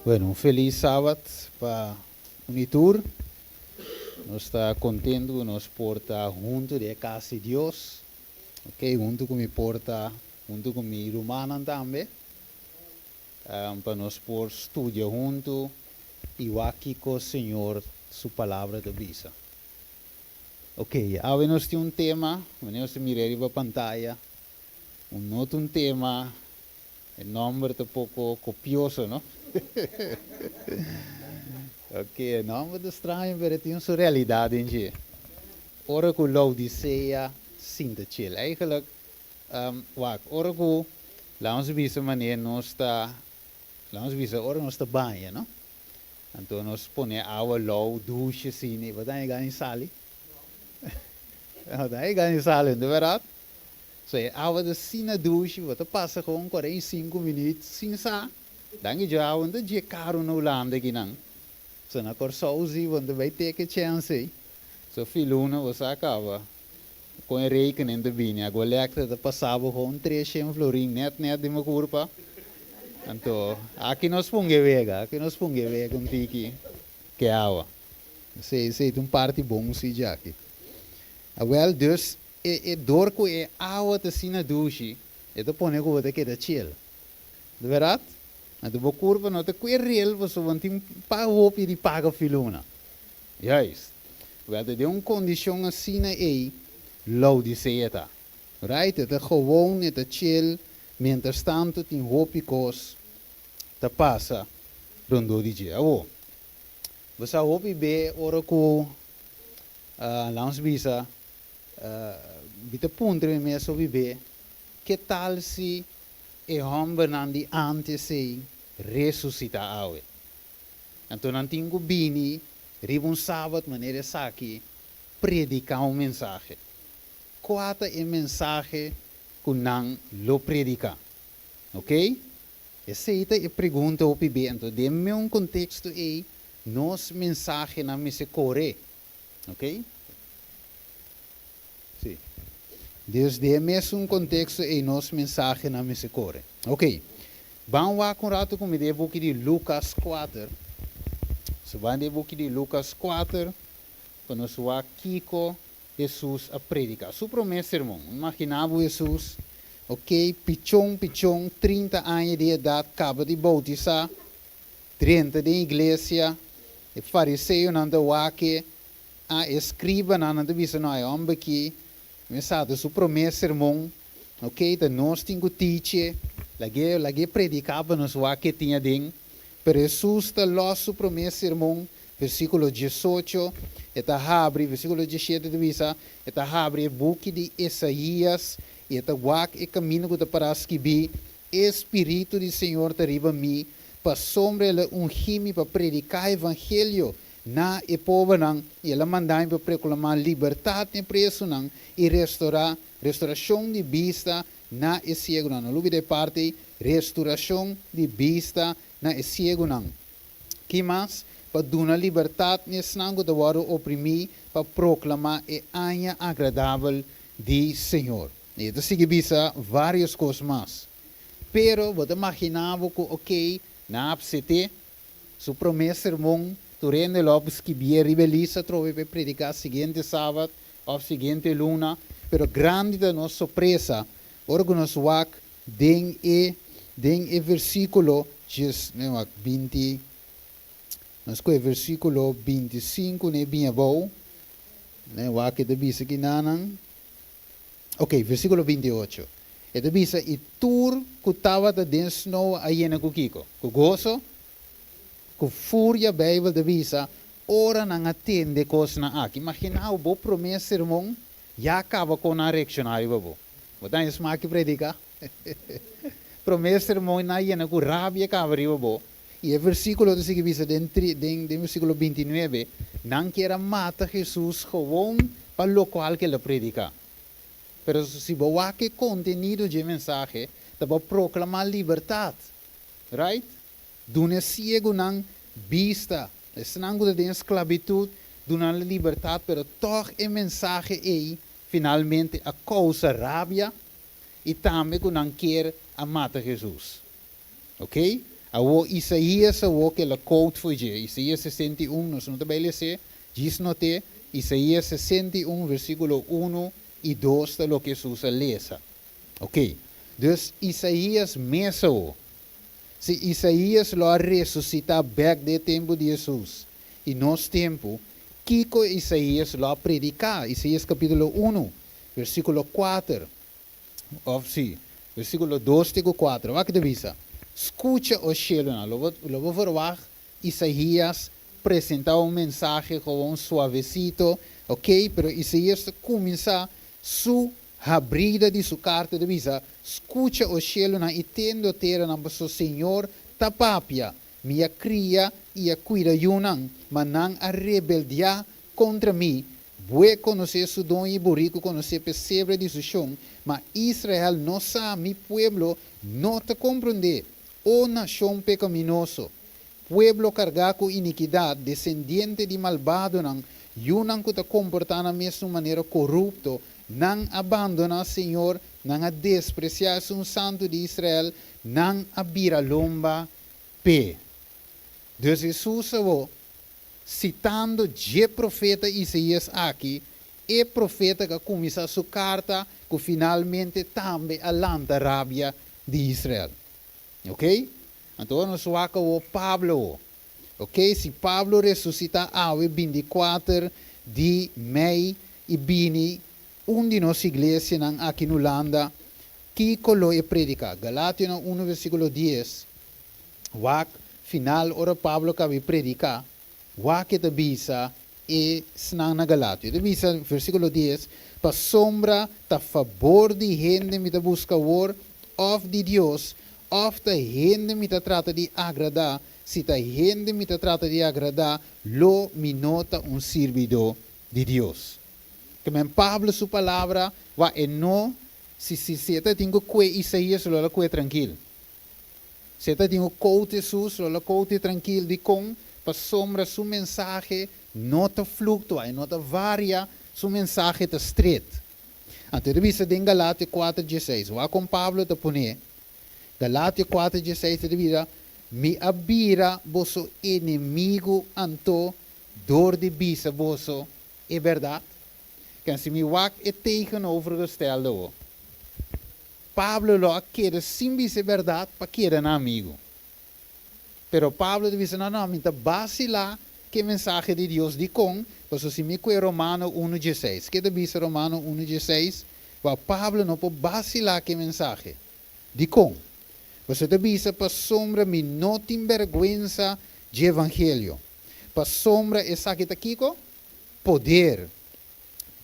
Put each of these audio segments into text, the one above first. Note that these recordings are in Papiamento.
Bueno, un felis sabat pa un i tur. Nos ta kontentu ku nos por ta huntu den e kas di Dios. Ok, huntu ku mi por ta huntu ku mi rumannan tambe, pa nos por studia huntu i wak kiko Señor su Palabra ta bisa. Ok, awe nos tin un tema, manera nos ta mira riba pantaya, un no ta un tema, e nomber ta poco copioso, no? Ok, e nomber ta straño, pero e tin su realidad den dje. Ora cu Laodicea sinta chill. Eigenlijk, wak, ora cu, laat ons bisa manera nos ta, laat ons bisa ora nos ta baña, no? Anto nos pone awa lou, douche asina, y bo ta yega ni sali? No ta yega ni sali, no ta berdad? So e awa ta asina dushi, bo ta pasa gewoon 45 minuut sin sa. Danki Dios awa no ta dje karu na Hulanda akinan. So na Kòrsou si bo no ta bai teke chèns ei. So filuna bo sa kaba kon e rekening ta bini. Agualektra ta pasa bo gewoon 300 florin nèt nèt den bo kurpa. Anto aki nos punga e wega, aki nos punga e wega un tiki ke awa. Esei esei ta un parti bon si djaki. Awèl dus E e dor ku e awa ta asina dushi, e ta pone ku bo ta keda chill. Di bèrdat? Anto bo kurpa no ta kue rel pasobra bo no tin pa hopi di paga filuna. Juist. Wèl ta den un kondishon asina ei Laodisea ta. Right? E ta gewoon, e ta chill, mientras tanto tin hopi kos ta pasa rondó di dje. Awor, bo sa hopi be ora ku, laat ons bisa, Mi ta puntra mi mes hopi be, ke tal si e hòmbernan di ántes ei resusitá awe? Anto nan tin ku bini riba un sabat manera esaki prediká un mensahe. Kua ta e mensahe ku nan lo prediká? Oké? Esei ta e pregunta hopi be. Anto den meun konteksto ei nos mensahenan mester kore. Ok? Sí. Dus den e mesun konteksto ei nos mensahenan mester kore. Ok. Ban wak un ratu ku mi den e buki di Lukas 4. So ban den e buki di Lukas 4 pa nos wak kiko Hesus a prediká. Su promé sermon. Imaginá bo Hesus, ok, pichon pichon, 30 aña di edat, kaba di boutisá, Drenta den iglesia, e fariseonan ta wak e, a e escribanan, nan ta bisa, No, e homber aki, mi sa ta su prome sermon, ok, ta nos tin cu teach'e, lag'e, lag'e predica pa nos wak ke tin aden. Pero Hesus ta los su prome sermon, versiculo 18, e ta habri, versiculo 17 ta bisa, e ta habri e buki di Esaías, y e ta wak e camino cu ta para skibi, E Spiritu di Señor ta riba mi, pasobra el a ungí mi pa prediká evangelio na e pobernan, i el a mandá mi pa proklamá libertat na e presunan i restorá restorashon di bista na e siegunan. No lubida e parti ei, restorashon di bista na e siegunan. Ki mas? Pa duna libertat na esnan ku ta wòrdu oprimí, pa proklamá e aña agradabel di Señor. I e ta sigui bisa vários kos mas. Pero bo ta maginá bo ku oké, nan a apsept'é. Su promé sermon, tur hende lo a skibié riba e lista atrobe pa e prediká siguiente sabat òf siguiente luna. Pero grandi ta nos sorpresa ora ku nos wak den e den e versíkulo djes, mi wak 20, nos kohe versíkulo 25 n'e bin abou, mi wak e ta bisa kinanan. Ok, versíkulo 28. E ta bisa, I tur ku tabata den snoa a yena ku kiko? Ku goso? Ku furia, Beibel ta bisa, ora nan a tende kosnan aki. Imaginá bo, bo promé sermon ya kaba kon nan a reakshoná riba bo. Bo ta haña smak di prediká? Promé sermon nan a yena ku rabia kaba riba bo. I e versíkulo ta sigui bisa den den den versíkulo 29, nan kier a mata Hesus gewoon pa lokual ku el a prediká. Pero si bo wak e kontenido dje mensahe, ta pa proklamá libertat, right? Duna e siegunan bista, esnan ku ta den sklabitut, duna nan libertat, pero tòg e mensahe ei finalmente a kousa rabia i tambe ku nan kier a mata Hesus. Ok? Awor Isaías awor ku el a quote for di dje. Isaías 61, nos no ta bai lesa, djis not'é, Isaías 61, versíkulo 1 i 2 ta loke Hesus a lesa. Ok. Dus Isaías mes awor. Si Isaías lo a resusitá bèk den tempu di Hesus i nos tempu, kiko Isaías lo a prediká? Isaías kapítulo 1, versíkulo 4. Òf sí, versíkulo 2 te ku 4. Wak ta bisa. Skucha, o shelunan. Lo bo verwacht Isaías presentá un mensahe gewoon suavesito, ok? Pero Isaías ta kuminsá su habrida di su karta ta bisa: Skucha, o shelunan, i tende, o teranan, paso Señor ta papia. Mi a kria i a kuida yunan, ma nan a rebeldiá kontra mi. Bue konosé su doño i buriku konosé pesebre di su shon, ma Israel no sa, mi pueblo no ta komprondé. O nashon pekaminoso, pueblo kargá ku inikidat, desendiente di malbadonan, yunan ku ta komportá nan mes un manera korupto, nan a bandoná Señor, nan a despresiá Esun Santu di Israel, nan a bira lomba p'e. Dus Hesus awor, sitando dje profeta Isaías aki, e profeta ku a kuminsá su karta ku finalmente tambe a lanta rabia di Israel. Ok? Anto nos wak awor Pablo awor. Ok, si Pablo resusitá awe 24 di mei i bini un di nos iglesianan aki na Hulanda, kiko lo e prediká? Galationan 1 versíkulo 10, wak final ora Pablo kaba di prediká, wak e ta bisa esnan na Galatio. E ta bisa, versíkulo 10, Pasobra ta fabor di hende mi ta buska awor, òf di Dios, òf ta hende mi ta trata di agradá? Si ta hende mi ta trata di agradá, lo mi no ta un sirbidó di Dios. Ke men Pablo su palabra, wa e no, si e ta tin ku kue Isaías, lo el a kue trankil. Si e ta tin ku quote Hesus, lo el a quote trankil. Dikon? Pasobra su mensahe no ta fluktua, e no ta varia, su mensahe ta stret. Anto e ta bisa den Galatio 4:16, wak kon Pablo ta pone, Galatio 4:16 ta bisa, Mi a bira boso enemigu anto dor di bisa boso e bèrdat? Ken si mi wak e tegenovergestelde ho? Pablo lo a keda sin bisa e bèrdat pa keda nan amigu. Pero Pablo ta bisa, No, no, mi ta basilá ku e mensahe di Dios. Dikon? Pasobra si mi kue Romano 1:16. Ke ta bisa Romano 1:16? Wou, Pablo no por basilá ku e mensahe. Dikon? Pasobra e ta bisa, Pasobra mi no tin bèrgwensa dje evangelio. Pasobra esaki ta kiko? Poder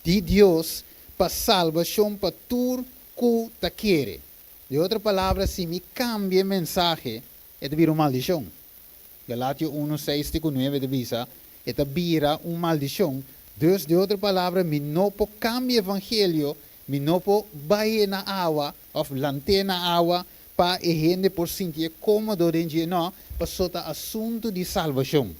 di Dios pa salbashon pa tur ku ta kere. Den otro palabra, si mi kambia e mensahe, e ta bira un maldishon. Galatio 1, 6 te ku 9 ta bisa, E ta bira un maldishon. Dus, den otro palabra, mi no por kambia evangelio, mi no por bai na awa òf lant'é na awa pa e hende por sintié kómodo den dje, no, pasobra ta asuntu di salbashon.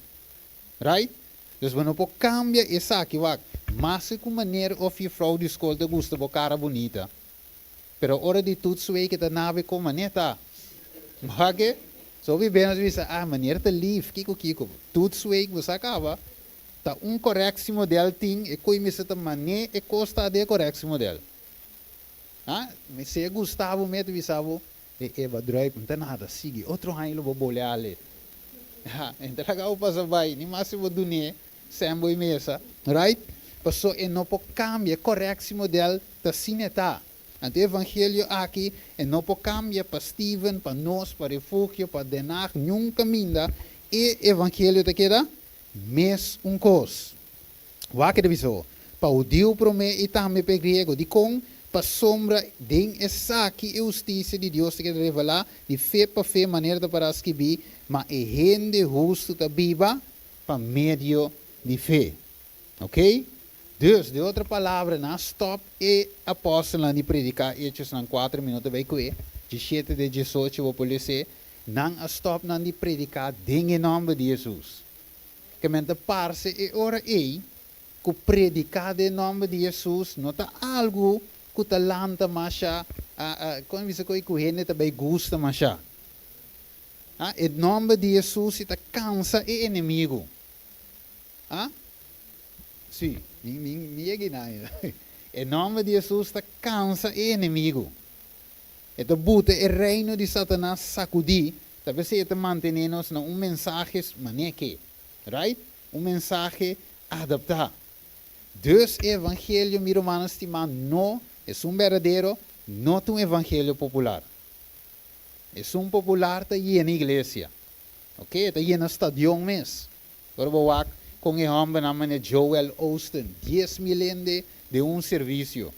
Right? Dus bo no por kambia esaki. Wak, maske ku meneer òf jufrou di skol ta gusta bo kara bunita, pero ora di toetsweek e ta nabe kon manera ta. Wak e? So hopi bes nos bisa, ah, meneer ta lief, kiko kiko. Toetsweek bo sa kaba, ta un correctiemodel tin, e koe mester ta mané e kos ta den e correctiemodel. Ah, si e gusta bo mes ta bisa bo, E Eva druip, no ta nada, sigui, otro haña lo bo bole ale. Ha, e ta laga bo pasa bai, ni mas si bo dun'é sèn bo e mesa, right? Paso e no por kambia, e correctiemodel ta asina e ta. Anto e evangelio aki e no por kambia pa Steven, pa nos, pa Refugio, pa Den Haag, niun kaminda, e evangelio ta keda mes un kos. Wak e ta bisa bo, pa hudiu promé i tambe pa e griego. Dikon? Pasobra den esaki e hustisia di Dios ta keda revelá di fe pa fe, manera ta pará skibí, Ma e hende hustu ta biba pa medio di fe. Oké? Dus, den otro palabra, nan a stòp e apòstelnan di prediká, Hechosnan 4 mi no ta bai ku'é, 17 te 18 bo por les'é, nan a stòp nan di prediká den e nòmber di Hesus. Ke men ta parse e ora ei ku prediká den nòmber di Hesus no ta algu ku ta lanta masha, kon bisa ku hende ta bai gusta masha. Ah, e nòmber di Hesus ta kansa e enemigu. Ah? Si, mi yega na. E nòmber di Hesus ta kansa e enemigu. E ta buta e reino di Satanas sakudí, ta p'esei ta mantené nos na un mensahe maneke, right? Un mensahe adaptá. Dus evangelio, mi ruman stimá, no e un berdadero, no un evangelio popular. E un popular ta yena iglesia. Ok? Ta yena stadion mes. Pero bo wak ku e hòmber nan Joel Osteen, 10 mil hende den un servisio.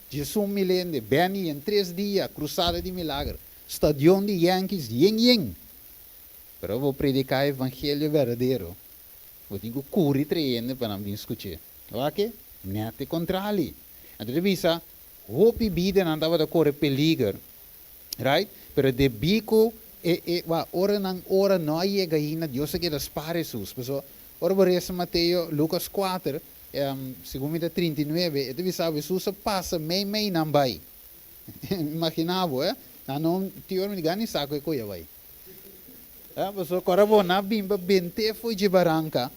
11 mil hende, Benny den 3 dia, krusada di milager. Stadion di Yankees, yen yen. Pero bo prediká evangelio berdadero. Bo tin ku kore train pa nan bin skucha. Ok? Net kontrario. Anto, bisa, hopi bida nan tabata kore peliger. Right? Pero debí ku e wa, ora nan ora no a yega ainda, Dios a keda spar Hesus. Paso, ora bo lesa Mateo, Lucas 4, segun mi 39, e ta bisa Hesus a pasa mei mei nan bai. Imaginá bo, eh? Nan no tin ora mi gani sako e koya bai. Eh, paso ora bo nan bin pa bent'é for di baranka,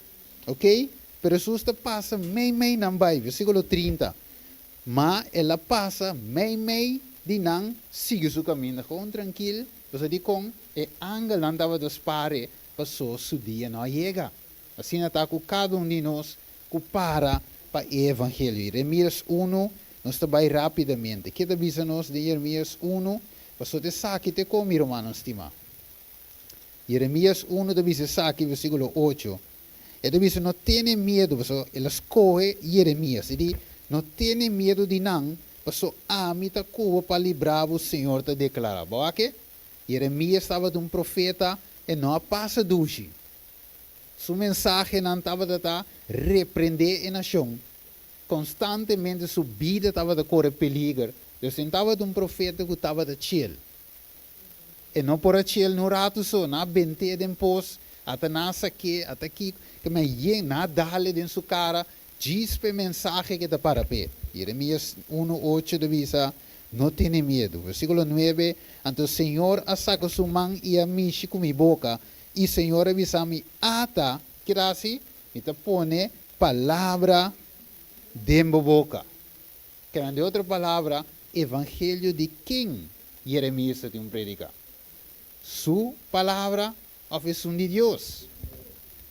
ok? Pero Hesus ta pasa mei mei nan bai, versíkulo 30. Ma el a pasa mei mei di nan sigui su kaminda, gewoon trankil, paso di kon e angelnan tabata spar'é, paso su dia no a yega. Asina ta ku kada un di nos ku para pa evangelio. Jeremias 1, nos ta bai rápidamente. Kiko ta bisa nos den Jeremias 1? Paso t'esaki te ku mi ruman stimá. Jeremias 1 ta bisa esaki, versíkulo 8. E ta bisa no tene miedu, paso el a skohe Jeremias. E di, no tene miedu di nan, paso ami ta ku bo pa libra bo, Señor ta deklará. Bo ke? Jeremias tabata un profeta e no a pasa dushi. Su mensahenan tabata reprendé e nashon. Konstantemente su bida tabata kore peliger. Dios tabata un profeta ku tabata chill. E no por a chill no ratu so, nan a bent'é den pos, ata nan a sak'é, ata ki, ku me yen, nan a dal e den su kara, djis p'e mensahe ku e ta para p'e. Jeremias 1:8 ta bisa, no tene miedu. Versíkulo 9, anto Señor a saka su man i a mishi ku mi boka, i Señor a bisa mi, ata, kira asina, mi ta pone palabra den bo boka. Ku den otro palabra, evangelio di ken Jeremias tin prediká? Su palabra òf esun di Dios?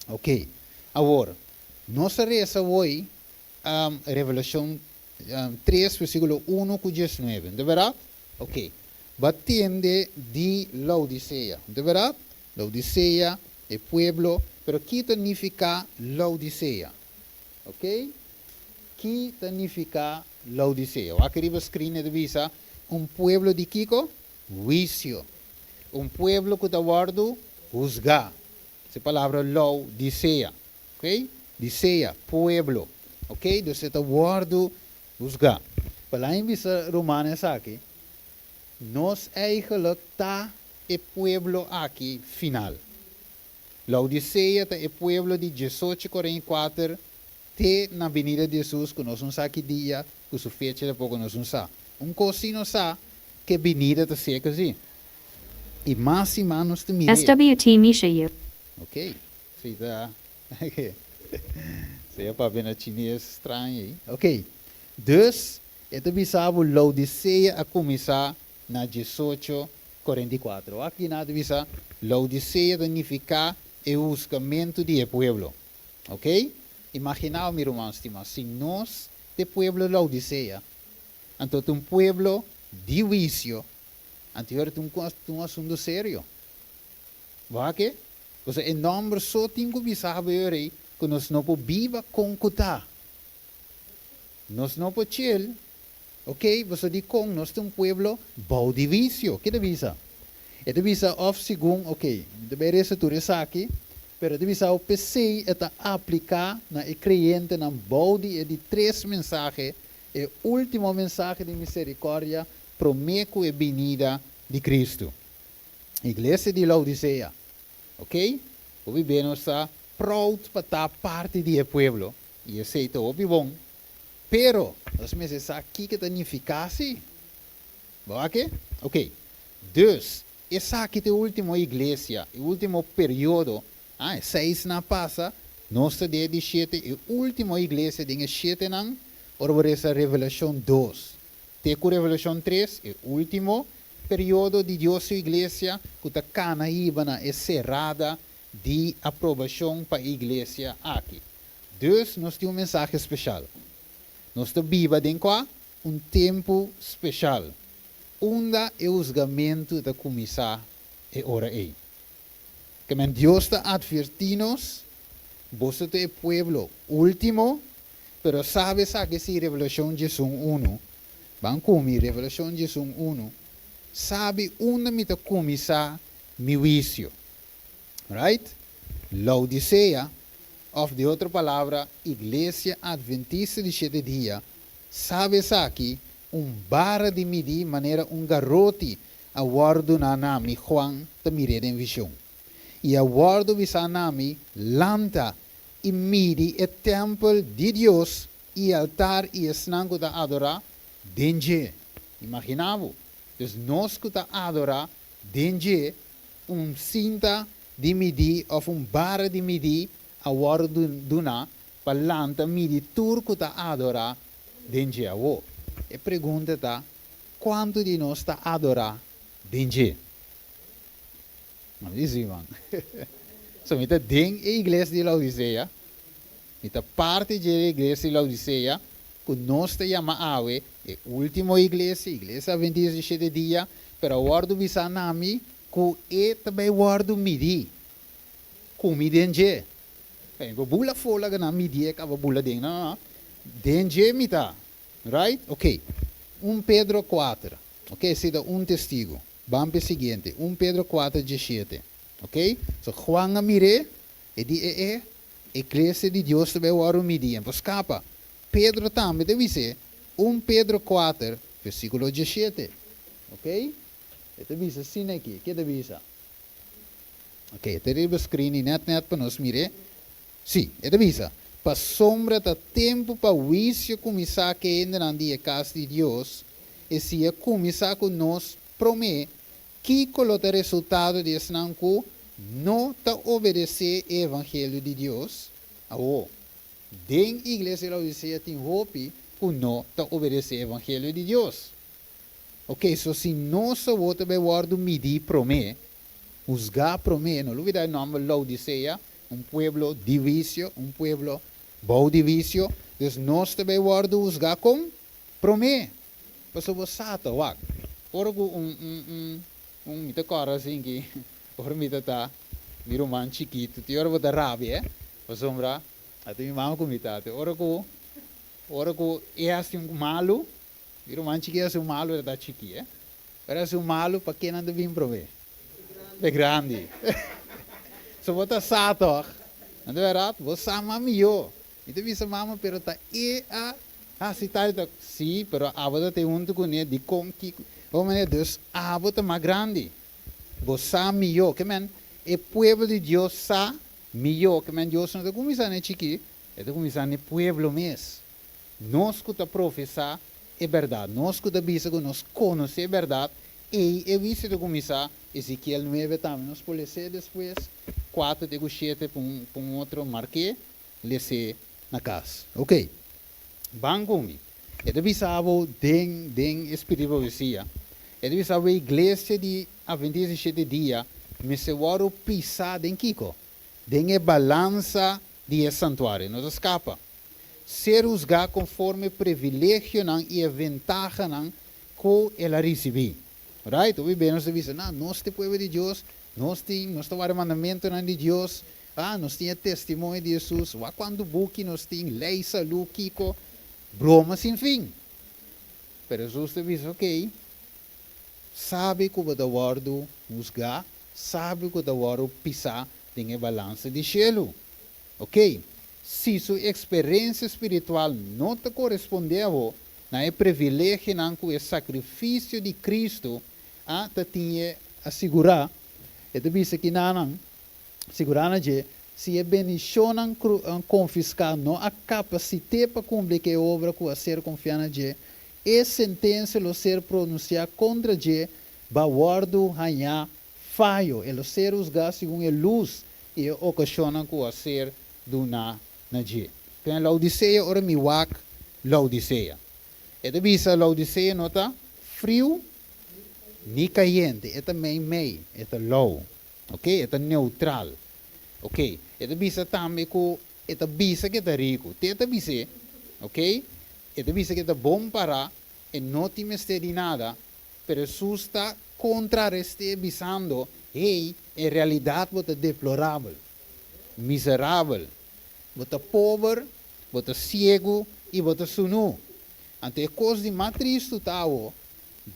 Ok. Awor, nos a lesa awe Revelashon 3, versíkulo 1 ku 19. Di berdat? Ok. Bo a tende di Laodisea. Di berdat? Laodisea, e pueblo, pero kiko ta nifiká Laodisea? Ok? Kiko ta nifiká Laodisea? Aki riba screen ta bisa un pueblo di kiko? Huisio. Un pueblo ku ta wòrdu husgá. E palabra Laodisea. Ok? Disea, pueblo. Ok? Dus ta wòrdu husgá. Pa bisa ruman esaki, nos eigenlijk ta e pueblo aki final. Laodisea ta e pueblo di 1844 te na binida di Hesus, ku nos no sa ki dia, ku su fecha tampoko nos no sa. Un kos nos sa, ku binida ta serka si. I mas nos ta mira. SWT Misha U. Ok. Si ta. Sea pa na chines straño ei. Ok. Dus, e ta bisa bo Laodisea a kuminsá na 1844. Aki nan ta bisa Laodisea ta nifiká e husgamentu di pueblo. Ok? Imaginá, mi ruman stimá, si nos ta pueblo Laodisea, anto un pueblo di huisio, anto un asuntu serio. Wak? Paso e nòmber so tin ku bisa ku nos no por biba kon ku ta. Nos no por chill, ok? Paso di kon nos ta un pueblo bou di huisio. Kiko ta bisa? E ta bisa òf segun, ok, ta bai resa tur esaki, pero ta bisa p'esei ta apliká na e kreyentenan bou di e di tres mensahe, e último mensahe di miserikòrdia, promé ku e binida di Kristu. Iglesia di Laodisea, ok? Hopi be nos ta proud pa ta parti di e pueblo. I esei ta hopi bon. Pero, nos mester sa kiko ta nifiká si. Bo ke? Ok. Dus, Esaki ta e último iglesia, e último periodo. Ah, e seisnan a pasa, nos ta den e di shete, e último iglesia den e shetenan, ora bo resa Revelashon dos te ku Revelashon tres, e último periodo di Dios su iglesia ku ta kana hiba na e serada di aprobashon pa e iglesia aki. Dus nos tin un mensahe speshal. Nos ta biba den kua? Un tempu speshal, unda e husgamentu ta kuminsá e ora ei. Ke men Dios ta atvertí nos, Boso ta e pueblo último, pero sabe esaki si Revelashon diesun unu, ban ku mi, Revelashon diesun unu, sabi unda mi ta kuminsá mi huisio. Right? Laodisea, òf di otro palabra, Iglesia Adventista di Shete Dia, sabi esaki, un bara di midí manera un garoti a wòrdu na na mi, Juan ta mir'é den vishon. I a wòrdu bisá na mi, Lanta i midi e tèmpel di Dios i e altar i esnan ku ta adorá den dje. Imaginá bo! Dus nos ku ta adorá den dje, un sinta di midí òf un bara di midí a wòrdu duná pa lanta midi tur ku ta adorá den dje. Awor, e pregunta ta, Kuantu di nos ta adorá den dje? No mi di man. So mi ta den e iglesia di Laodisea, mi ta parti dje e iglesia di Laodisea ku nos ta yama awe e último iglesia, Iglesia Adventista di Shete Dia, pero a wòrdu bisá na mi ku e ta bai wòrdu midí ku mi den dje. Mi por bula afó laga nan midié kaba bula den. No, no, no. Den dje mi ta. Right? Ok. Un Pedro kuater. Ok, esei ta un testigu. Ban p'e siguiente. Un Pedro kuater diesshete. Ok? So Juan a mir'é, e di, E e Iglesia di Dios ta bai wòrdu midí, en por skapa. Pedro tambe ta bis'é, un Pedro kuater, versíkulo diesshete. Ok? E ta bisa asina aki. Ke ta bisa? Ok, e ta riba screen i nèt nèt pa nos mir'é. Sí, e ta bisa, Pasobra ta tempu pa huisio kuminsá ku e hendenan di e kas di Dios, i si e kuminsá ku nos promé, kiko lo ta resultado di esnan ku no ta obedesé e evangelio di Dios? Awor, den iglesia di Laodisea tin hopi ku no ta obedesé e evangelio di Dios. Oke, so si nos awor ta bai wòrdu midí promé, husgá promé, no lubidá e nòmber Laodisea, Un pueblo di wisio, un pueblo bou di wisio, dus nos ta bay wordo husga con prome. Pasobra bo sa ta wak, ora cu un un un un mi ta corda asin ki ora mi ta ta mi ruman chikito tin ora bo ta rabia eh, pasobra a ta mi mama cu mi tata, ora cu ora cu e haci un malu, mi ruman chikito haci un malu e ta ta chiki eh, Ora su malu pa ke nan ta bin prome? P'e grandi. So bo ta sa tòg? No ta bèrdat? Bo sa mas mihó. Mi ta bisa mama pero ta e a hasi tal i tal. Sí, pero abo ta te huntu kuné, dikon, kiko. Bo manera, dus abo ta mas grandi. Bo sa mihó. Ke men, e pueblo di Dios sa mihó. Ke men, Dios no ta kuminsá na e chikí, e ta kuminsá na e pueblo mes. Nos ku ta profesá e bèrdat, nos ku ta bisa ku nos konosé e bèrdat, ei e huisio ta kuminsá, Ezekiel nuebe tambe nos por les'é despues, kuater te ku shete pa un pa un otro mark'é, les'é na kas. Oke, ban ku mi. E ta bisa bo den den e spiritu di profesia, e ta bisa bo e iglesia di Adventista di shete dia mester wòrdu pisá den kiko? Den e balansa di e santuario. No ta skapa. Ser husgá konforme privilegionan i e ventahanan ku el a risibí. Right? Hopi bes nos ta bisa, Na, nos ta e pueblo di Dios, nos tin, nos ta warda e mandamentunan di Dios, ah, nos tin e testimonio di Hesus, wak kuantu buki nos tin, lei, salú, kiko, broma sin fin. Pero Hesus ta bisa, Okey, sabi ku bo ta wòrdu husgá, sabi ku ta wòrdu pisá den e balansa di shelu. Okey, Si su eksperensia spiritual no ta korespondé awo na e privilegionan ku e sakrifisio di Kristu a ta tin e a sigurá, e ta bisa kinanan, sigurá na dje, si e bendishonnan konfiská no a kapasit'é pa kumpli ku e obra ku a ser konfiá na dje, e sentensia lo ser pronunsiá kontra dje, Ba wòrdu hañá. fayo, e lo ser husgá segun e lus i e okashonnan ku a ser duná na dje. Pero Laodisea, ora mi wak Laodisea, e ta bisa Laodisea no ta friu ni kayente, e ta mei mei, e ta lou, ok, e ta neutral, ok. E ta bisa tambe ku e ta bisa ku e ta riku, te e ta bis'é, ok, e ta bisa ku e ta bon pará, e no tin mester di nada, pero Hesus ta kontrarest'é bisando, Hey, en realidat bo ta deplorabel, miserabel, bo ta pober, bo ta siegu i bo ta sunú. Anto e kos di mas tristu ta awo,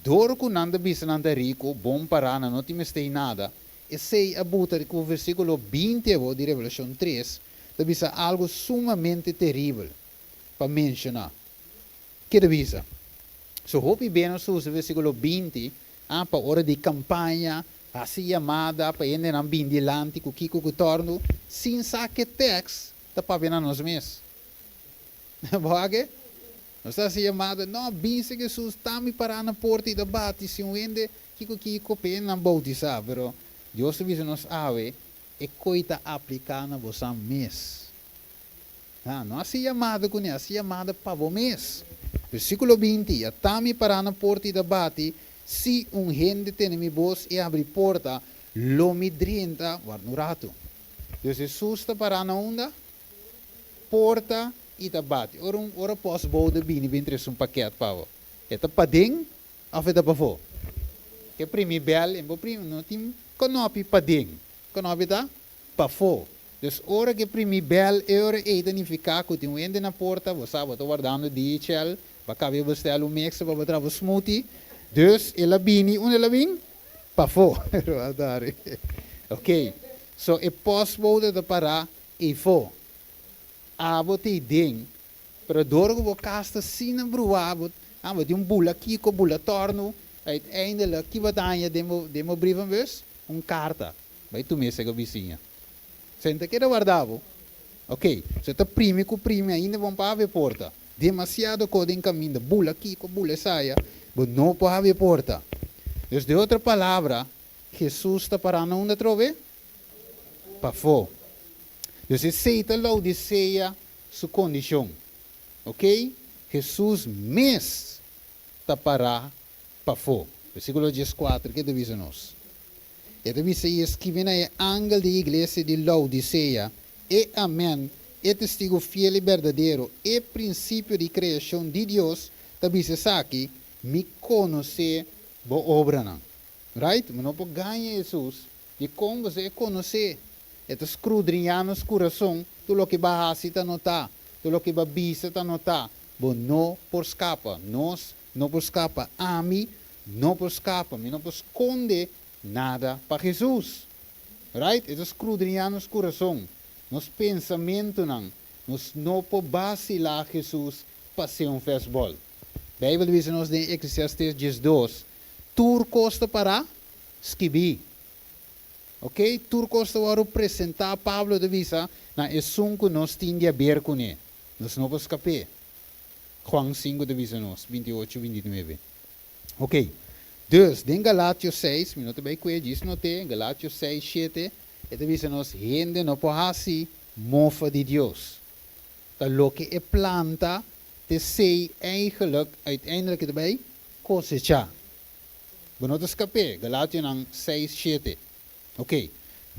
dor ku nan ta bisa nan ta riku, bon pará, nan no tin mester di nada, esei a buta ku versíkulo 20 awo di Revelashon 3 ta bisa algu sumamente teribel pa menshoná. Ke ta bisa? So hopi be nos usa versíkulo 20 a pa ora di kampaña, hasi yamada pa hendenan bin dilanti ku kiko ku tòrnu, sin sa ke tèks ta papia na nos mes. Bo wak e? Nos ta hasi yamada, No, bin si Hesus, ta mi pará na porta i ta bati, si un hende kiko kiko pa hendenan boutisá. Pero Dios ta bisa nos awe, e koi ta apliká na bosan mes. Ha, no hasi yamada kuné, hasi yamada pa bo mes. Versíkulo 20, Ya ta mi pará na porta i ta bati, si un hende tene mi bos i habri porta, lo mi drenta, warda un ratu. Dus Hesus ta pará na unda? Porta i ta bati. Ora un ora pòstbode bini bin trese un pakèt pa bo, e ta paden òf e ta pafó? Ke primi bèl, en bo primi no tin kònòpi paden, kònòpi ta pafó. Dus ora ku e primi bèl, e ora ei ta nifiká ku tin un hende na porta, bo sa bo ta wardando DHL, bo a kaba bestèl un mixer pa bo traha bo smoothie. Dus el a bini, unda el a bin? Pafó. Ok, so e pòstbode ta pará eifó. Abo ta ei den, pero dor ku bo kas ta asina bruá, bo ah bo tin un bula kiko, bula tòrnu, uiteindelijk ki bo ta haña den bo den bo brievenbus? Un karta. Bai tu mesa ku bisiña. Senta keda warda bo. Ok, so ta primi ku primi ainda bon pa habri porta. Demasiado ko den kaminda, bula kiko, bula esaya, bo no por habri porta. Dus den otro palabra, Hesus ta pará na unda atrobe? Pafó. Dus esei ta Laodisea su kondishon. Ok, Hesus mes ta pará pafó. Versíkulo 14, ke ta bisa nos? E ta bisa, I e skibi na e angel di e iglesia di Laodisea, E Amen, e testigu fiel i berdadero, e prinsipio di kreashon di Dios, ta bisa esaki, Mi konosé bo obranan. Right? Bo no por gaña Hesus. Dikon? Pasobra e konosé. E ta skrudriñá nos kurason. Tur loke bo a hasi ta notá. Tur loke bo a bisa ta notá. Bo no por skapa. Nos no por skapa. Ami no por skapa. Mi no por skonde nada pa Hesus. Right? E ta skrudriñá nos kurason, nos pensamentunan. Nos no por basilá Hesus pa ser un fèstbòl. Beibel ta bisa nos den Eklesiastes 12, Tur kos ta pará skibí. Oke, tur kos ta wòrdu presentá, Pablo ta bisa, na esun ku nos tin di aber kuné. Nos no por skap'é. Juan 5 ta bisa nos, 28, 29. Ok, dus den Galatio 6, mi no ta bai kue, djis not'é, Galatio 6, 7, e ta bisa nos, hende no por hasi mofa di Dios. Ta loke e planta, t'esei eigenlijk, uiteindelijk e ta bai kosechá. Bo no ta skap'é, Galationan 6, 7. Ok,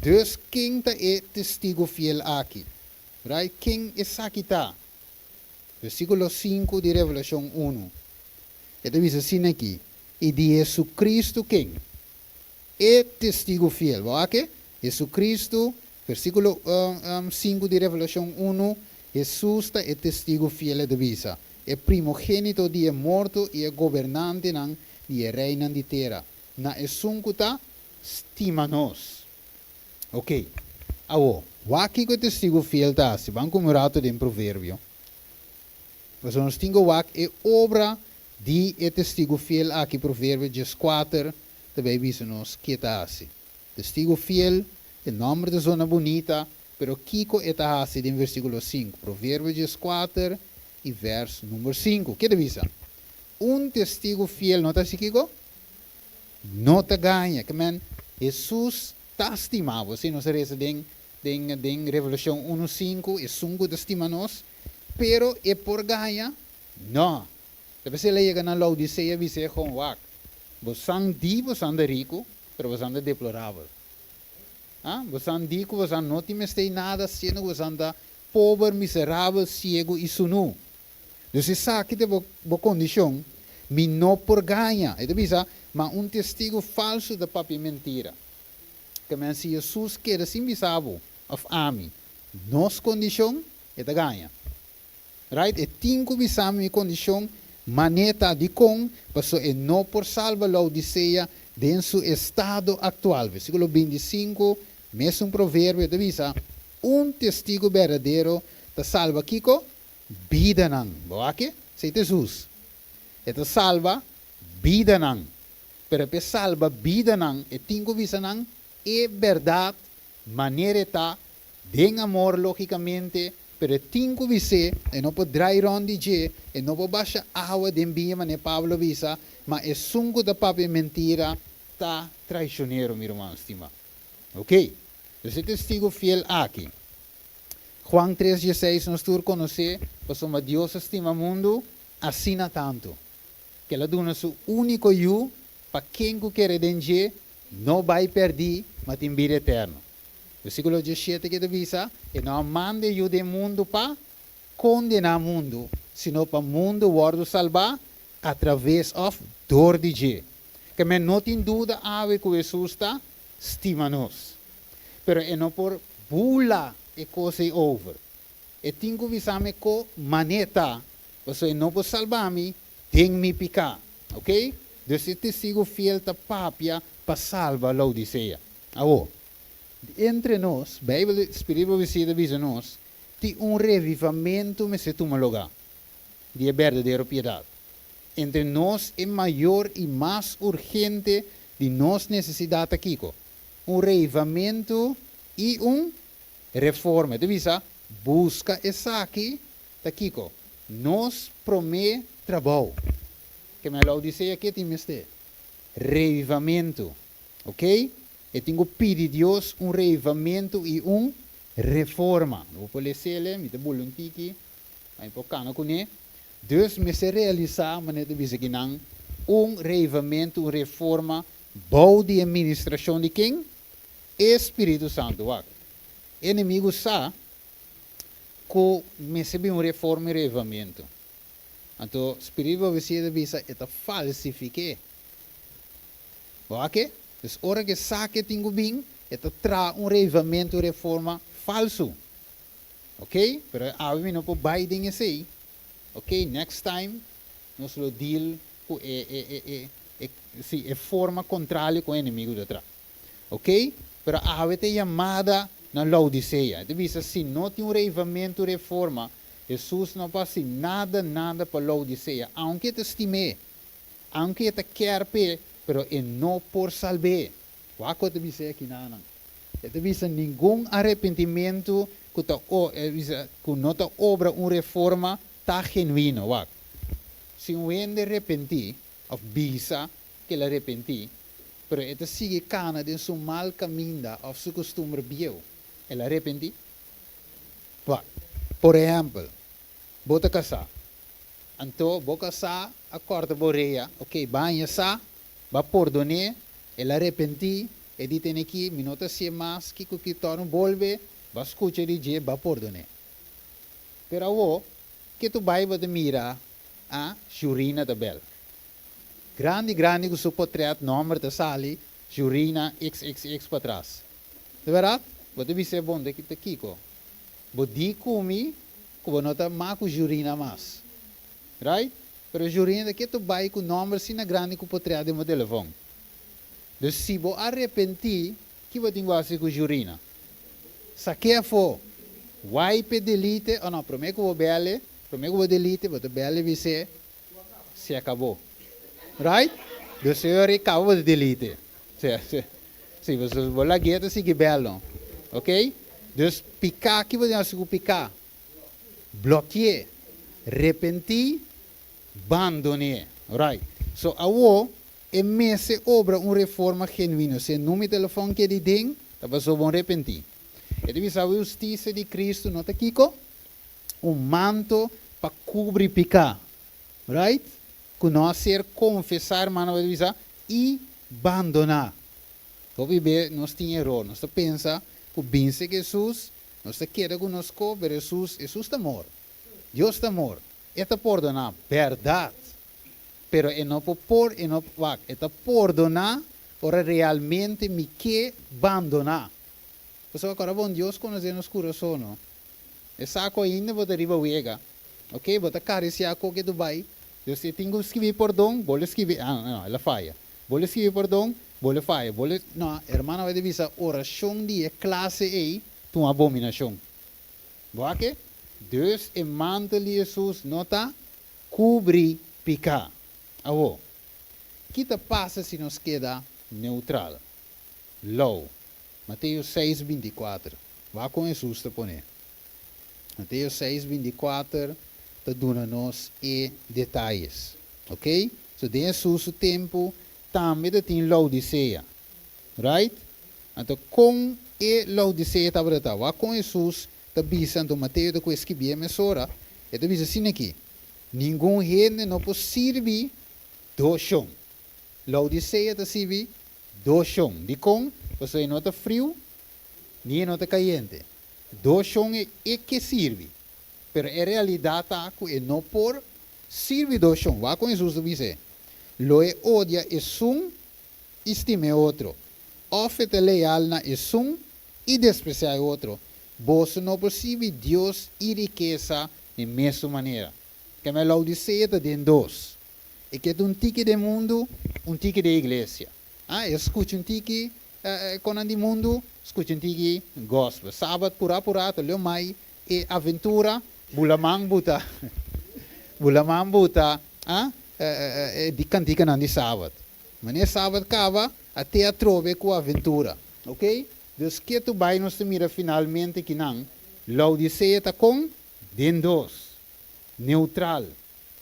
dus ken ta e testigu fiel aki? Right? Ken esaki ta? Versíkulo 5 di Revelashon 1, e ta bisa asina aki, I di Hesukristu ken? E testigu fiel. Bo wak e? Hesukristu, versíkulo 5 di Revelashon 1, Hesus ta e testigu fiel, e ta bisa, e primogénito di e morto i e gobernantenan di e reinan di tera, na esun ku ta stima nos. Ok. Awor, wak kiko e testigu fiel ta hasi. Ban kume un ratu den Proverbio. Pasobra nos tin ku wak e obra di e testigu fiel aki. Proverbio 14 ta bai bisa nos ke ta hasi. Testigu fiel, e nòmber ta zona bunita, pero kiko e ta hasi den versíkulo 5? Proverbio 14 i vèrs number 5. Ke ta bisa? Un testigu fiel no ta hasi kiko? No ta gaña. Ke men? Hesus ta stima bo. Si nos a resa den den den Revelashon 1:5, esun ku ta stima nos, pero e por gaña? No. Ta p'esei el a yega na Laodisea bis'é, Gon wak, bosan di bosan ta riku, pero bosan ta deplorabel. Ah, bosan di ku bosan no tin mester nada, siendo ku bosan ta pober, miserabel, siegu i sunú. Dus esaki ta bo bo kondishon, mi no por gaña. E ta bisa, Ma un testigu falsu ta papia mentira. Ke men si Hesus keda sin bisa bo òf ami nos kondishon, e ta gaña. Right? E tin ku bisa mi mi kondishon maneta. Dikon? Paso e no por salba Laodisea den su estado aktual. Versíkulo 25, mesun proverbio ta bisa, Un testigu berdadero ta salba kiko? Bidanan. Bo wak? Esei ta Hesus. E ta salba bidanan. Pero p'e salba bidanan, e tin ku bisa nan e bèrdat manera e ta, den amor lógikamente, pero e tin ku bis'é, e no por drai rònt di dje, e no por basha awa den biña manera Pablo a bisa, ma esun ku ta papia mentira ta traishonero, mi ruman stimá. Oké, dus e testigu fiel aki. Juan 3:16 nos tur konosé, pasobra Dios a stima mundu asina tantu, ku el a duna su úniko Yu pa ken ku kere den dje no bai pèrdí, ma tin bida eterno. Versíkulo 17 ke ta bisa, E no a manda e Yu den mundu pa kondená mundu, sino pa mundu wòrdu salbá atraves òf dor di dje. Ke men no tin duda awe ku Hesus ta stima nos. Pero e no por bula e kos ei over. E tin ku bisa mi ko man'é ta, pasobra e no por salba mi den mi piká. Oke? Dus e testigu fiel ta papia pa salba Laodisea. Awor, entre nos, Beibel, Spiritu Profesia ta bisa nos, tin un revivamentu mester tuma lugá di e berdadero piedat. Entre nos e mayor i mas urgente di nos nesesidat ta kiko? Un reivamentu i un reforma. E ta bisa, Buska esaki ta kiko? Nos promé trabou. Ke men Laodisea ke tin mester? Reivamentu. Oke? E tin ku pidi Dios un reivamentu i un reforma. Bo por les'el, mi ta bula un tiki, mi por kana kuné. Dus mester realisá, manera ta bisa kinan, un reivamentu, un reforma bou di e ministrashon di ken? E Spiritu Santu. Wak, e enemigu sa ku mester bin un reforma i reivamentu. Anto Spiritu di profesia ta bisa e ta falsifik'é. Bo wak e? Dus ora ku e sa ku e tin ku bin, e ta traha un reivamentu, un reforma falsu. Ok, pero awe mi no por bai den esey. Ok, next time nos lo deal cu e e e e e si e forma contralio cu e enemigo ta tra. Ok, pero awe ta e yamada na Laodicea. E ta bisa si no tin un reivamento, reforma, Jesus no por haci nada nada pa Laodicea, aunke e ta stim'é, aunke e ta kier p'e, pero e no por salb'é. Wak cu e ta bisa e akinanan. E ta bisa ningun arepentimentu ku ta e bisa ku no ta obra un reforma ta genuino. Wak. Si un hende repentí òf bisa ku el a repentí, pero e ta sigui kana den su mal kaminda òf su kustumber bieu, el a repentí? Wak. Por ehèmpel, bo ta kasá. Anto bo kasá a kòrta bo rea, oke, baña sa, B'a pordon'é, el a repentí, e di tene ki, mi no ta hasié mas, kiko ki torno bolbe, b'a skucha di dje, b'a pordon'é. Pero awó, ke tu bai bo ta mira a Jurina ta bel. Grandi grandi ku su potrèt nòmber ta sali Jurina xxx patras. Ta bèrdat? Bo ta bis'é bon ta ta kiko? Bo di ku mi ku bo no ta mas ku Jurina mas. Right? Pero Jurina ta ketu bai ku nòmber asina grandi ku potrea den bo telefòn. Dus si bo arepentí, ki bo tin ku hasi ku Jurina? Sak'é afó! Wipe, delete, o no, promé ku bo bèl'e, promé ku bo delete, bo ta bèl'e bis'é, se akabó. Right? Dus e ora ei kaba bo ta delete. Si, si, si, pasobra bo lag'é ta sigui bèl no. Ok? Dus piká, ki bo tin hasi ku piká? Bloki'é, repentí, bandon'é. Right. So awo, E mester obra un reforma genuino. Si number di telefòn ku e tin, ta pasobra bo n' repentí. E ta bisa hustisia di Kristu no ta kiko? Un manto pa kubri piká. Right? Ku no ser konfesá, ruman, bai bisa, i bandoná. Hopi be, nos tin eror. Nos pensa ku bin serka Hesus, nos keda ku nos ko, pero Hesus, Hesus ta amor. Dios ta amor. E ta pordoná, berdat. Pero e no por, e no wak, e ta pordoná, ora realmente mi ke bandoná. Pasobra awor bon Dios konosé nos kurason, no? E sa ku ainda bo ta riba wega. Ok, bo ta karisiá ku Dubai. Dios tin ku skirbi pordon, bo skirbi, ah, no, el a faya. Bo skirbi pordon, bo faya. Bo no, ruman bai bisa orashon di klase ei, ta un abominashon. Bo Dus e mantel di Hesus no ta kubri piká. Awo. Kiko ta pasa si nos keda neutral? Lou. Mateo 6, 24. Wak kon Hesus ta pone. Mateo 6, 24 ta duna nos e detaye. Ok? So, den Hesus su tempu, tambe tin Laodisea. Right? Anto, kon e Laodisea tabata. Wak kon Hesus ta bisa, anto Mateo ta ku skirbi mesora, e ta bisa asina aki. Ningun hende no por sirbi dos shon. Laodisea ta sirbi dos shon. Dikon, bo no ta friu, ni no ta kayente. Dos shon e ke sirbi. Pero e realidat ta ku e no por sirbi dos shon. Wak kon Hesus ta bisa. Lo e odia esun i stima otro. Òf e leal na esun i despresiá otro. Boso no por sirbi Dios i rikesa di mesun manera. Ke men Laodisea ta den dos. E ke un tiki di mundu, un tiki di iglesia. Ah, e skucha un tiki kon di mundu, skucha un tiki gospel. Sabat purá purá, ta leu mai e aventura, bula man buta. Bula man buta, ah, di kantikanan di sabat. Manera sabat kaba, te atrobe ku aventura. Ok? Dus ketu bai nos mira finalmente ku nan, Laodisea ta kon den dos. Neutral.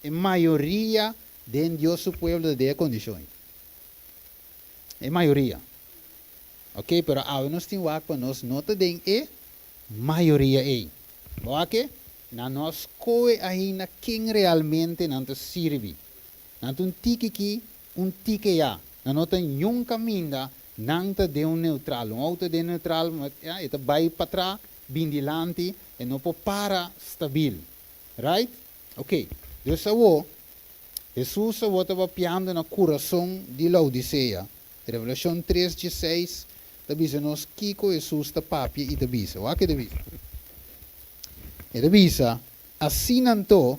E mayoria di Dios su pueblo den kondishon. E mayoria. Ok, pero awe nos tin wak pa nos no ta den e mayoria ei. Ok? Na nos koe ainda ken realmente nan ta sirbi. Nan ta un tiki aki, un tiki aya. Nan no ta ningun kaminda, nan ta den un neutral. Un outo den neutral, ja, e ta bai patras, bin dilanti, e no por para stabil. Right? Ok. Dus awo, Hesus awo ta papiando na kurason di Laodisea. Revelashon 3, 6, ta bisa nos kiko Hesus ta papia i ta bisa. Wak e ta bisa. E ta bisa, asina anto,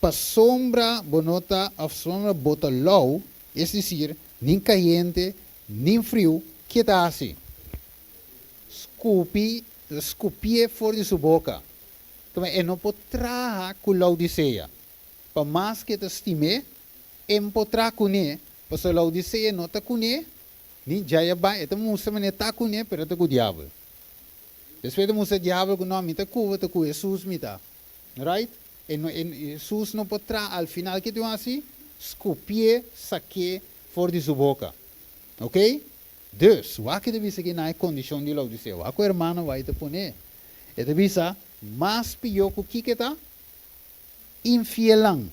pasombra bo no ta, pasombra bo ta lou, es desir, ni kayente, ni friu, kiko ta hasi? Skupi, skupié for di su boka. Komo e no por traha ku Laodisea. Pa mas ku e ta stim'é, e n' por traha kuné, pasobra Laodisea no ta kuné, ni jaya bai, e ta mustra manera ta kuné, pero ta ku diabel. Despues ta mustra diabel ku no, mi ta ku, ta ku Hesus mi ta. Right? E no, e, Hesus no por traha, al final kiko ta hasi? Skupié, sak'é for di su boka. Ok? Dus, wak e ta bisa ku na kondishon di Laodisea. Wak ku ruman bai ta pone. E ta bisa, mas pió ku kiko ta? Infielnan.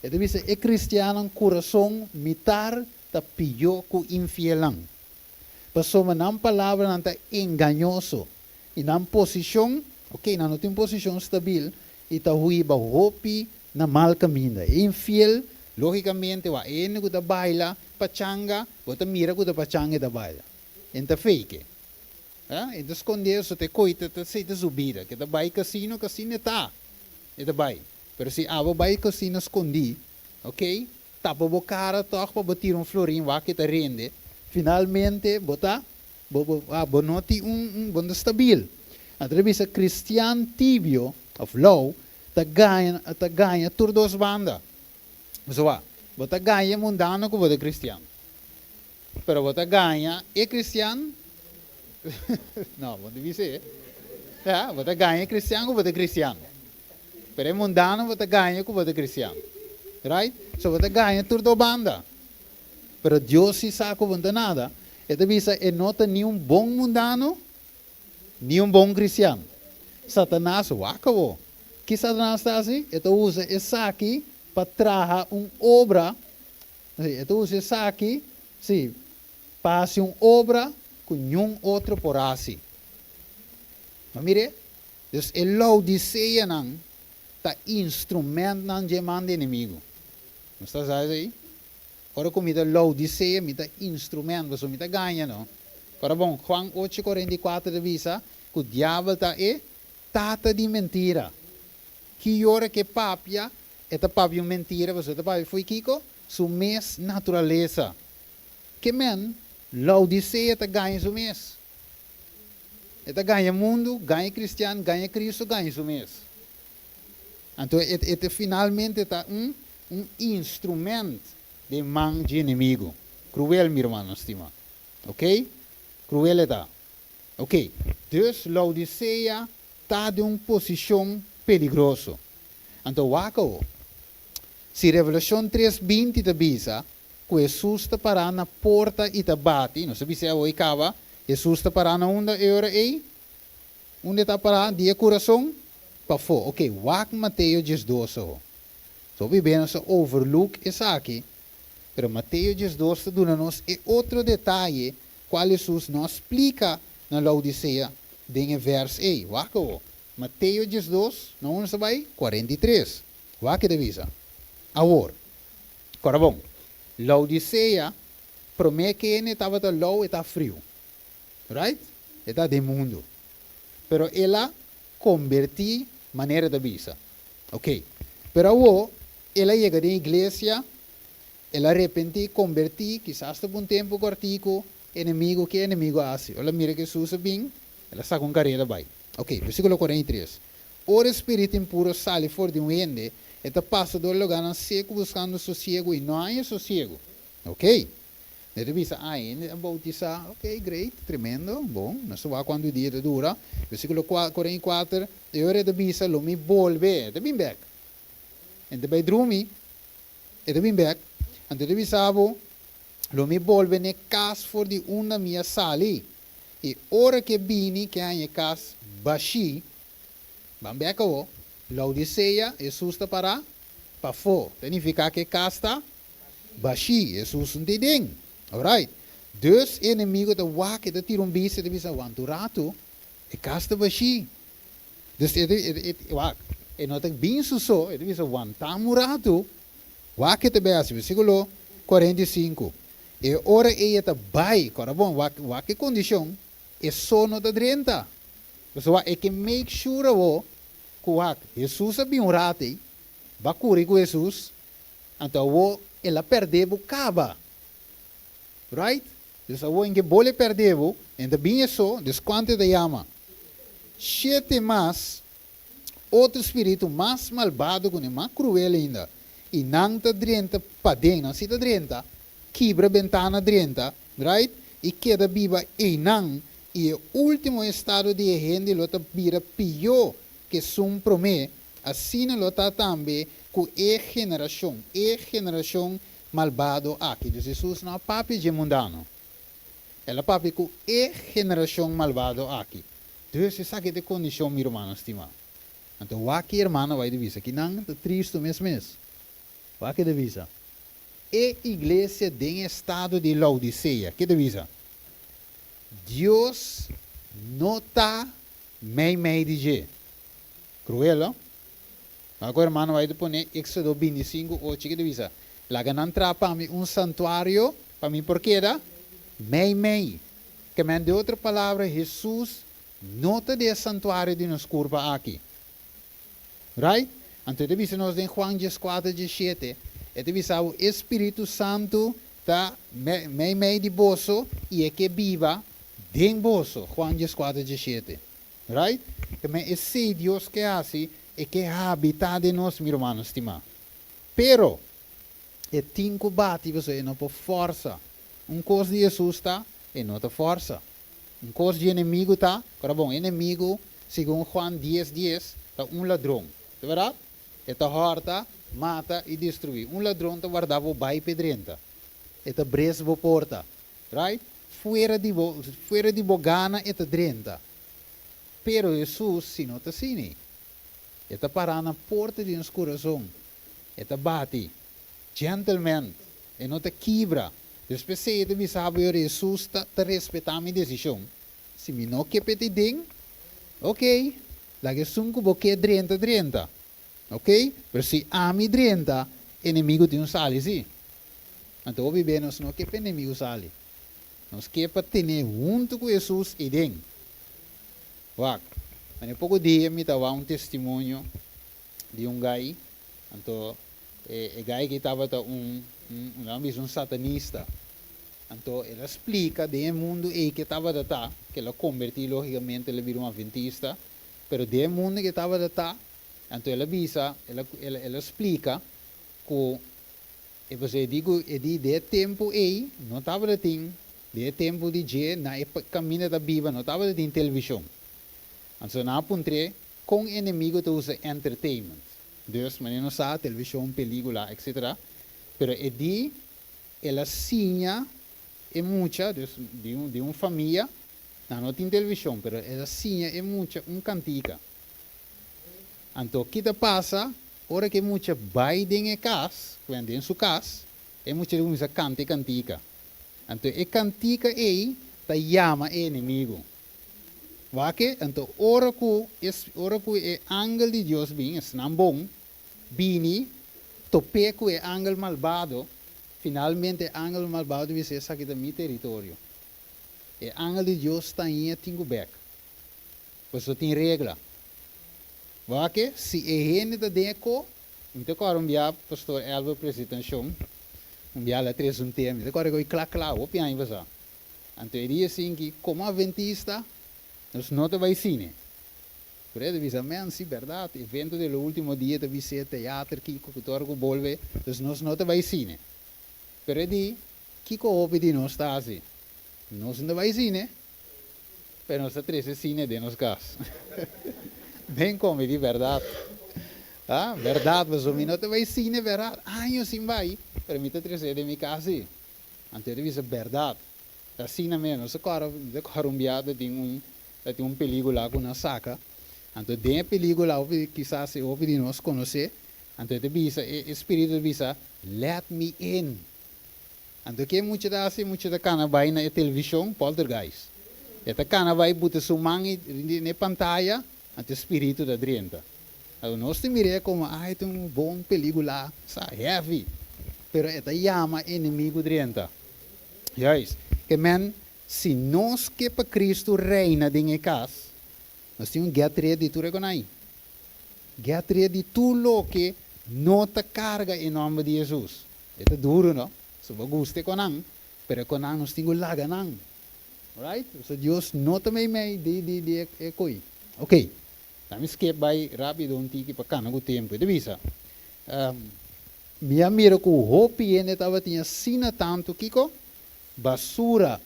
E ta bisa, e kristiannan kurason mitar ta pió ku infielnan. Pasobra nan palabranan ta engañoso. I nan posishon, ok, nan no tin posishon stabil, i ta hiba hopi na mal kaminda. Infiel, lógikamente, wa ene ku ta baila pachanga, bo ta mira ku ta pachanga ta baila. E n' ta fake. Eh? E ta skonde so te koita ta sei ta subida. Ku ta bai kasino, kasino ta. E ta bai. Pero si abo bai kasino skondí, ok? Tapa bo kara toch pa bo tira un florin wak ku ta rende. Finalmente, bo ta, bo, bo, ah, bo no tin un bo stabil. Anto bisa kristian tibio òf lou ta gaña tur dos banda. So, bo ta gaña mundano ku bo ta kristian. Pero bo ta gaña e kristian no, bo bisa, ja, bo ta gaña kristian ku bo ta kristian. Pero e mundano bo ta gaña ku bo ta kristian. Right? So bo ta gaña tur dos banda. Pero Dios si sa ku bo no ta nada. E ta bisa e no ta ni un bon mundano, ni un bon kristian. Satanas wak bo. Ki Satanas ta hasi? E ta usa esaki pa traha un obra. E ta usa esaki, si, pa hasi un obra ku niun otro por hasi. Ma mire, dus e Laodiceanan ta instrumentnan dje man di enemigu. Nos ta sa esei? Ora ku mi ta Laodicea, mi ta instrument, pasobra mi ta gaña, no? Ora bon, Juan 8:44 ta bisa ku diabel ta e tata di mentira. Ki ora ku e papia, e ta papia un mentira, pasobra e ta papia fo'i kiko? Su mes naturalesa. Ke men, Laodicea ta gaña su mes. E ta gaña mundu, gaña kristian, gaña Kristu, gaña su mes. Anto e e finalmente ta un instrument den man di enemigu. Kruel, mi rumannan stimá. Ok? Kruel e ta. Ok. Dus Laodicea ta den un posishon peligroso. Anto wak awo. Si Revelashon 3:20 ta bisa ku Hesus ta pará na porta i ta bati, nos a bisa awo i kaba, Hesus ta pará na unda e ora ei? Unda e ta pará? Di e kurason pafó. Ok, wak Mateo 12 awo. So hopi bes nos a overlook esaki, pero Mateo 12 ta duna nos e otro detaye kual Hesus no a splika na Laodisea den e vèrs ei. Wak awo. Mateo 12, na unda nos ta bai? 43. Wak e ta bisa. Awor, kòrda bon, Laodisea, promé kende tabata lou e ta friu. Right? E ta den mundu. Pero el a kombertí manera e ta bisa. Ok. Pero awor, el a yega den iglesia, el a repentí, kombertí, kisas ta pa un tempu kòrtiku, enemigu, ke enemigu a hasi? Ora el a mira ku Hesus a bin, el a saka un kareda bai. Ok, versíkulo 43. Ora e spiritu impuro sali for di un hende, e ta pasa dor lugánan seku buskando sosiegu i no haña sosiegu. Ok. E ta bisa, Ah, hende a boutisá. Ok, great, tremendo, bon, nos ta wak kuantu dia ta dura. Versíkulo 44, E ora e ta bisa, Lo mi bolbe. E ta bin bèk. E ta bai drumi, e ta bin bèk. Anto e ta bisa bo, Lo mi bolbe n'e kas for di unda mi a sali. I ora ku e bini ke haña e kas bashí, ban bèk awor, Laodisea, Hesus ta pará pafó. Ta nifiká ku e kas ta bashí, Hesus no ta ei den. Alright. Dus e enemigu ta wak, e ta tira un bista, e ta bisa, Wanta un ratu, e kas ta bashí. Dus e ta, e, e, wak, e no ta bin su so, e ta bisa, Wantam un ratu, wak e ta bai hasi. Versíkulo 45. E ora ei e ta bai, kòrda bon, wak wak e kondishon, e so no ta drenta. Pasobra wak e ke make sure awor ku wak Hesus a bin un rat ei, ba kuri ku Hesus, anto awor el a pèrdè bo kaba. Right? Dus awor en ke bole pèrdè bo, en ta bin e so, dus kuantu e ta yama? Shete mas otro spiritu mas malbado ku nan, mas kruel ainda, i nan ta drenta paden, nan si ta drenta, kibra bentana drenta, right, i keda biba einan, i e último estado di e hende lo ta bira pió ku esun promé, asina lo ta tambe ku e generashon, e generashon malbado aki. Dus Hesus no a papia dje mundano, el a papia ku e generashon malbado aki. Dus esaki ta e kondishon, mi rumannan stimá. Anto wak ki hermano bai ta bisa? Kinan ta tristu mes mes. Wak ke ta bisa? E iglesia den estado di Laodisea, ke ta bisa? Dios no ta meimei di dje. Kruel, no? Wak ku hermano bai ta pone Éxodo 25:8, ke ta bisa? Laga nan traha pa mi un santuario pa mi por keda meimei. Ke men di otro palabra, Hesus no ta den e santuario di nos kurpa aki. Right? Anto e ta bisa nos den Juan 14:17, e ta bisa bo, E Spiritu Santu ta meimei di boso i e ke biba den boso. Juan 14:17. Right? Ke men esei Dios ke hasi, e ke habitá den nos, mi rumannan stimá. Pero, E tin ku bati pasobra e no por fòrsa. Un kos di Hesus ta, e no ta fòrsa. Un kos di enemigu ta, ora bon, enemigu, segun Juan 10:10, ta un ladron. Ta bèrdat? E ta hòrta, mata i destruí. Un ladron ta warda bo bai p'e drenta. E ta bres bo porta. Right? Fuera di bo gana e ta drenta. Pero Jesus si no ta asina. E ta para na porta di nos kurason. E ta bati. Gentleman. E no ta kibra. Despues e ta bisa bo, Jesus ta respetá mi desishon. Si mi no ke p'e den, ok. Laga esun ku bo ke drenta, drenta. Ok? Pero si ami drenta, enemigu tin ku sali, si. Anto, hopi be nos no ke enemigu sali. Nos ke pa tene huntu ku Jesus ei den. Wak. Mane poko dia mi tawa un testimonio di un guy. Anto, e guy ku tabata un satanista. Anto, el a splika den mundu ei ku tabata ta, ku el a konvertí lógikamente, el a bira un adventista, pero den mundu ku tabata ta, anto el a bisa, el a splika ku e você digo e di de tempu ei no tabatin den tempu di dje na e kaminda ta biba no tabatin televishon. Anto nan a puntr'é kon enemigu ta usa entertainment. Dus, mas no sa televishon, pelíkula, etc. Pero e di el a siña e mucha, dus di un famia, no tin televishon, pero el a siña e mucha un kantika. Anto, kiko ta pasa? Ora ku mucha bai den kas, den su kas, e mucha kuminsá kanta kantika. Anto, e kantika ei ta yama e enemigu. Wak? Anto, ora ku e angel di Dios bin, esnan bon, bini, topa ku e angel malbado, finalmente e angel malbado bisa, "Esaki ta mi teritorio. E angel di Dios ta ei, tin ku bèk." Pasobra tin regla. Wak? Si e hende ta den ko, anto awor un dia pastor Elber presentashon, un dia el a trese un tema, anto awor kla kla, hopi aña pasá. Anto e di asina ku komo adventista, nos no ta bai sine. Pero e bisa, men, si berdat, evento di último dia ta bisa teatro ku tur ku bolbe, dus nos no ta bai sine. Pero e di, kiko hopi di nos ta asina? Nos no ta bai sine, pero nos ta trese sine den nos kas. Ben ku mi di berdat. Ah, berdat, mas mi no ta bai sine, berdat. Aña sin bai, pero mi ta trese den mi kas. Anto e bisa berdat. Asina mes, nos awor, awor un biaha tin un pelíkula ku nan a saka. Anto den pelíkula, kisas hopi di nos konosé. Anto e bisa, e spiritu bisa, "Let me in." Anto ku mucha ta hasi, mucha ta kana bai na televishon, Poltergeist. E ta kana bai buta su man na pantaya, anto spiritu ta drenta. Anto nos ta mir'é komo, ai, tin un bon pelíkula, sa heavy. Pero e ta yama enemigu drenta. Juist. Ke men, si nos ke pa Kristu reina den kas, nos tin ku get ready tur ei. Get ready tur loke no ta karga e nòmber di Jesus. E ta duru, no? So bo gusta ku nan, pero ku nan nos tin ku laga nan. Right? So Dios no ta mei mei di e koi. Ok. Laga mi skip bai rápido un tiki pa kana ku tempu. E bisa. Mi a mira ku hopi hende tabatin asina tantu kiko basura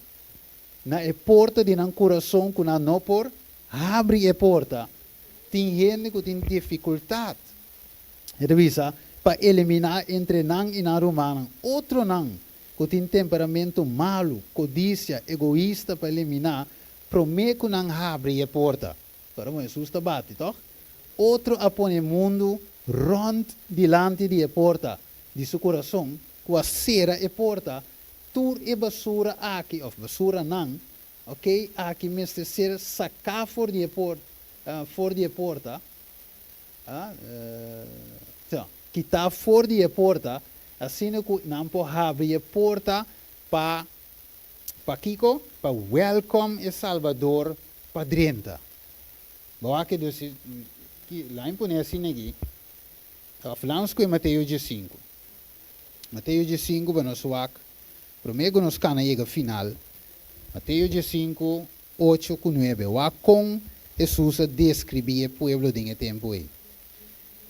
na e porta di nan kurason ku nan no por habri e porta. Tin hende ku tin difikultat. E bisa pa eliminá entre nan i nan rumannan. Otronan ku tin temperamento malu, kodisia, egoista pa eliminá, promé ku nan habri e porta. Pero Jesus ta bati, toch? Otro a pone mundu rònt dilanti di e porta di su kurason, ku a sera e porta, tur e basura aki, òf basuranan, ok, aki mester ser saká for di e porta, for di e porta, kitá for di e porta, asina ku nan por habri e porta pa kiko, pa welcome e Salbador pa drenta. Bo aki dus laga pone asina aki. Falamos ku Mateo 5. Mateo 5 pa nos wak. Promé ku nos kana yega final. Mateo 5, 8 ku 9. Wak kon Jesus a deskribí e pueblo den e tempu ei.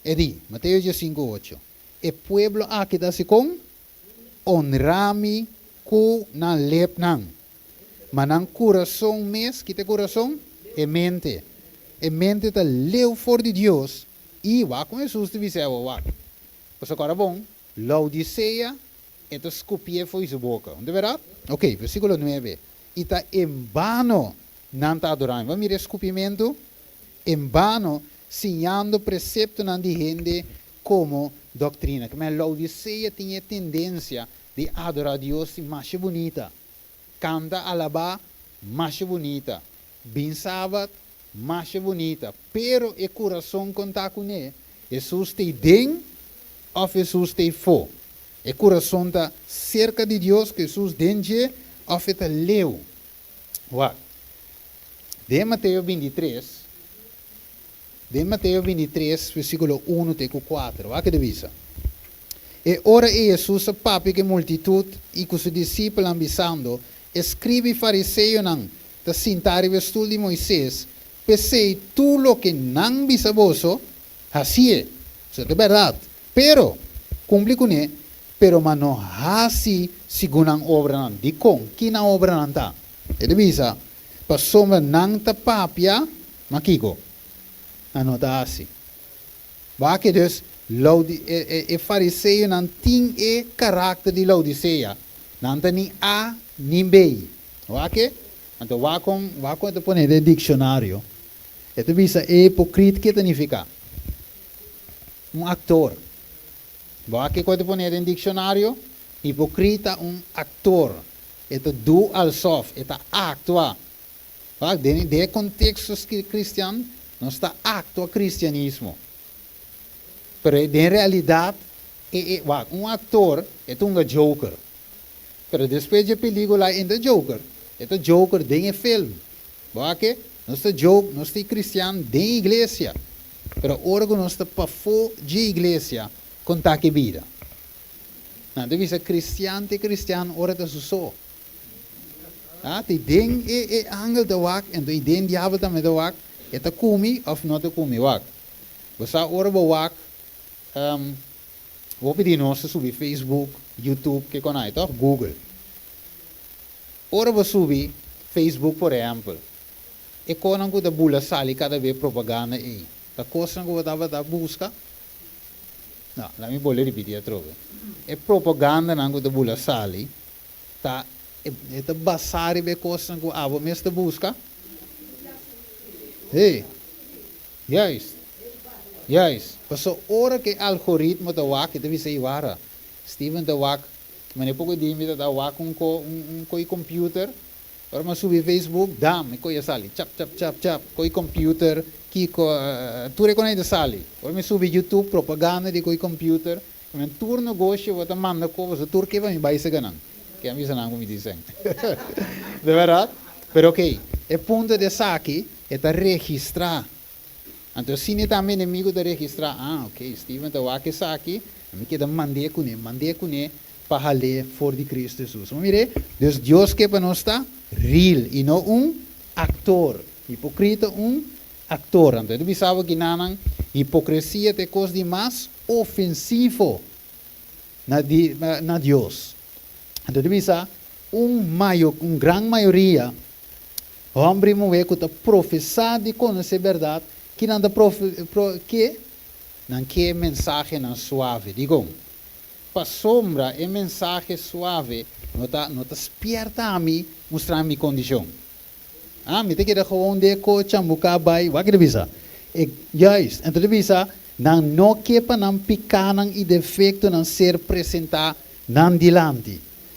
E di, Mateo 5, 8. E pueblo aki ta hasi kon honra mi ku nan lepnan. Ma nan kurason mes, kiko ta kurason? E mente. E mente ta leu for di Dios. I wak kon Jesus ta bisa wak. Pasobra bon, Laodisea. E ta skupié fo'i su boka. Un ta bèrdat? Ok, versíkulo 9. I ta en bano nan ta adorá mi. Bo a mira e skupimentu? En bano, siñando preseptonan di hende komo doktrina. Ke men Laodisea tin e tendensia di adorá Dios di masha bunita. Kanta alabá masha bunita. Bin Sabat masha bunita. Pero e kurason kon ta kuné? Hesus t'ei den òf Hesus t'ei fo? E kurason ta serka di Dios ku Hesus den dje òf e ta leu? Wak. Den Mateo 23, den Mateo 23, versíkulo 1 te ku 4, wak ke ta bisa. E ora ei Hesus a papia ku e multitut i ku su disipelnan bisando, E skriba i fariseonan ta sintá riba e stul di Moises, p'esei tur loke nan bisa boso, hasié. Esei ta bèrdat. Pero, kumpli kuné, pero ma no hasi segun nan obranan. Dikon? Ki nan obranan ta? E ta bisa, Pasobra nan ta papia, ma kiko? Nan no ta hasi. Wak dus, Laodi, e, e, e fariseonan tin e karakter di Laodisea. Nan ta ni A ni B. Wak? Anto wak kon, wak kon e ta pone den dikshonario. E ta bisa e hipokrit ke ta nifiká? Un aktor. Wak kiko e ta pone den dikshonario? Hipokrit ta un aktor. E ta do alsof, e ta aktua. Wak, den e konteksto kristian, nos ta aktua kristianismo. Pero den realidat, e, e, wak, un aktor, e ta hunga joker. Pero despues dje pelíkula e no ta joker. E ta joker den e film. Bo wak ke? Nos ta joke, nos ta kristian den iglesia. Pero ora ku nos ta pafó dje iglesia, kon ta ke bida? Nan ta bisa kristian te kristian ora ta su so. Ah, te den e e angel ta wak, enton i den diabel tambe ta wak, e ta ku mi òf no ta ku mi wak. Bo sa ora bo wak, hopi di nos ta subi Facebook, YouTube, ke kon ai tòg? Google. Ora bo subi Facebook por ehèmpel, e konan ku ta bula sali kada be propaganda ei, ta kosnan ku bo tabata buska? No, laat mi bolbe ripití atrobe. E propagandanan ku ta bula sali ta e ta basá riba e kosnan ku abo mes ta buska? Sí. Juist. Juist. Pasobra ora ku e algoritmo ta wak, e ta bisa, Iwara, Steven ta wak, manera poko di mi ta ta wak un ko un ko'i computer, ora mi a subi Facebook, dam, e ko'i a sali, chap chap chap chap, ko'i computer, kiko, tur e konai ta sali. Ora mi subi YouTube, propaganda di ko'i computer, men tur negoshi bo ta manda ko, pasobra tur ke pa mi bai sega nan. Ke a bisa nan ku mi disen. De bèrdat? Pero okey, e punto di esaki, e ta registrá. Anto asina tambe enemigo ta registrá, ah, okey, Steven ta wak esaki, mi keda mand'é kuné, mand'é kuné pa hal'é for di Cristo Jesus. Bo mir'é? Dus Dios ke pa nos ta real i no un aktor. Hipokrita un aktor. Anto e ta bisa bo kinanan, hipokresia ta e kos di mas ofensivo na di na Dios. Anto e ta bisa un mayo un gran mayoria hòmber i muhé ku ta profesá di konosé bèrdat, ki nan ta profe pro ke? Nan ke mensahenan suave. Dikon? Pasobra e mensahe suave no ta no ta spièrta mi mustra mi kondishon. Ah, mi ta keda gewoon de ko chambuká bai, wak e ta bisa? E, juist, anto ta bisa, nan no ke pa nan pikánan i defektonan ser presentá nan dilanti.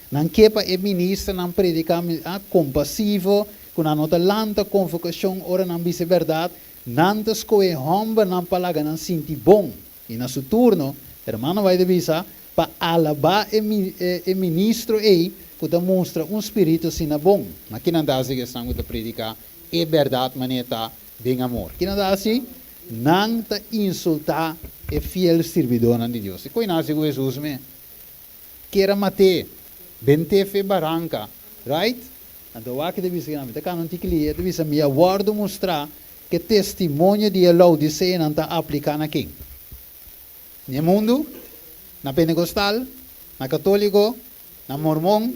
Nan ke pa e ministernan prediká ah, kompasivo, ku nan no ta lanta konvokashon ora nan bisa e bèrdat, nan ta skohe hòmbernan pa laga nan sinti bon. I na su turno, hermano White a bisa, pa alabá e e ministro ei ku ta mustra un spiritu asina bon. Ma kinan ta hasi ku esnan ku ta prediká e bèrdat manera ta den amor? Kinan ta hasi? Nan ta insultá e fiel sirbidónan di Dios. I koe nan hasi ku Hesus me? Kier a mat'é, bent'é fe baranka. Right? Anto wak ta bisa kinan, mi ta kanta un tiki lihe, e ta bisa, Mi a wòrdu mustrá ku e testimonio di e Laodiseanan ta apliká na ken? Na e mundu? Na Pentekostal? Na Katóliko? Na Mormon?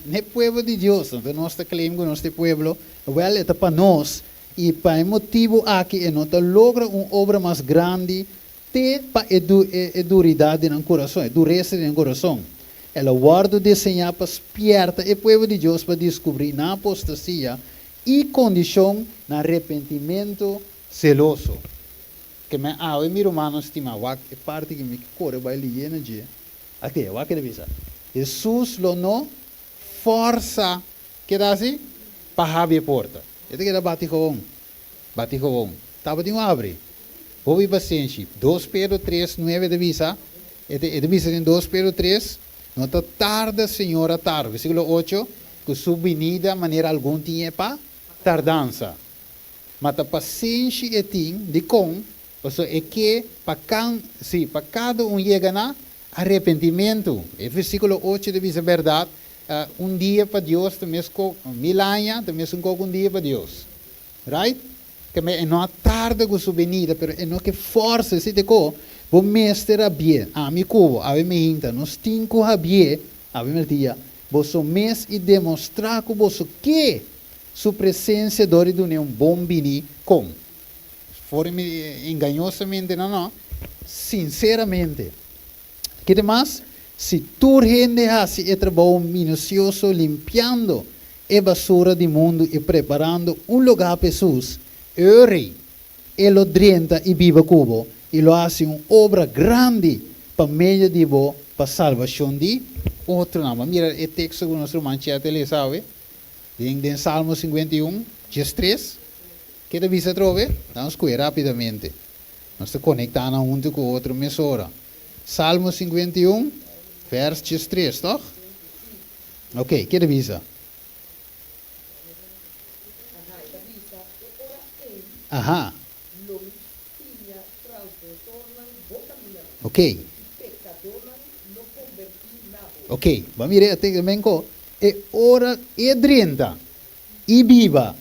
Na e pueblo di Dios. Anto nos ta claim ku nos ta e pueblo. Wèl, e ta pa nos. I pa e motibu aki e no ta logra un obra mas grandi te pa e e duridat di nan kurason, e duresa di nan kurason. El a wòrdu diseñá pa spièrta e pueblo di Dios pa deskubrí nan apostasia i kondishon na repentimentu seloso. Ke men awe, mi rumannan stimá, wak e parti ku mi ke kore bai leyé na dje. Ate, wak ke ta bisa, Hesus lo no fòrsa keda hasi pa habri e porta. E ta keda bati gewoon, bati gewoon. Tabatin un habri. Hopi pasenshi. Dos Pedro tres, nuebe ta bisa, e ta e ta bisa den dos Pedro tres, No ta tarda Señor a tarda, versíkulo ocho, ku su binida manera algun tin e pa tardansa. Ma ta pasenshi e tin, dikon? Pasobra e ke pa kan, sí, pa kada un yega na arepentimentu. E versíkulo ocho ta bisa bèrdat, un dia pa Dios ta mes ko mil aña ta mesun ko ku un dia pa Dios. Right? Kemey e no a tarda ku su benida, pero e no ke fòrsa, esei ta ko bo mester habié, ami ku bo, awe meinta, nos tin ku habié, awe merdia, boso mes i demostrá ku boso ke su presensia dor di dun'é un bon bini kon? For engañosamente no, no, sinseramente. Kende mas? Si tur hende hasi e trabou minusioso limpiando e basura di mundu i preparando un lugá pa Hesus, Uri, E lo drenta i biba ku bo i lo hasi un obra grandi pa medio di bo pa salbashon di otronan. Bo a mira e teksto ku nos ruman Chet a lesa awe den den Salmo 51, 13? Ke ta bisa atrobe? Nan sku'e rápidamente. Nos ta konektá nan huntu ku otro mesora. Salmo 51, vers 13, tòg? Oké, ke ta bisa? Aha. Oké. Oké, bo a mira e teksto men ko e ora e drenta i biba,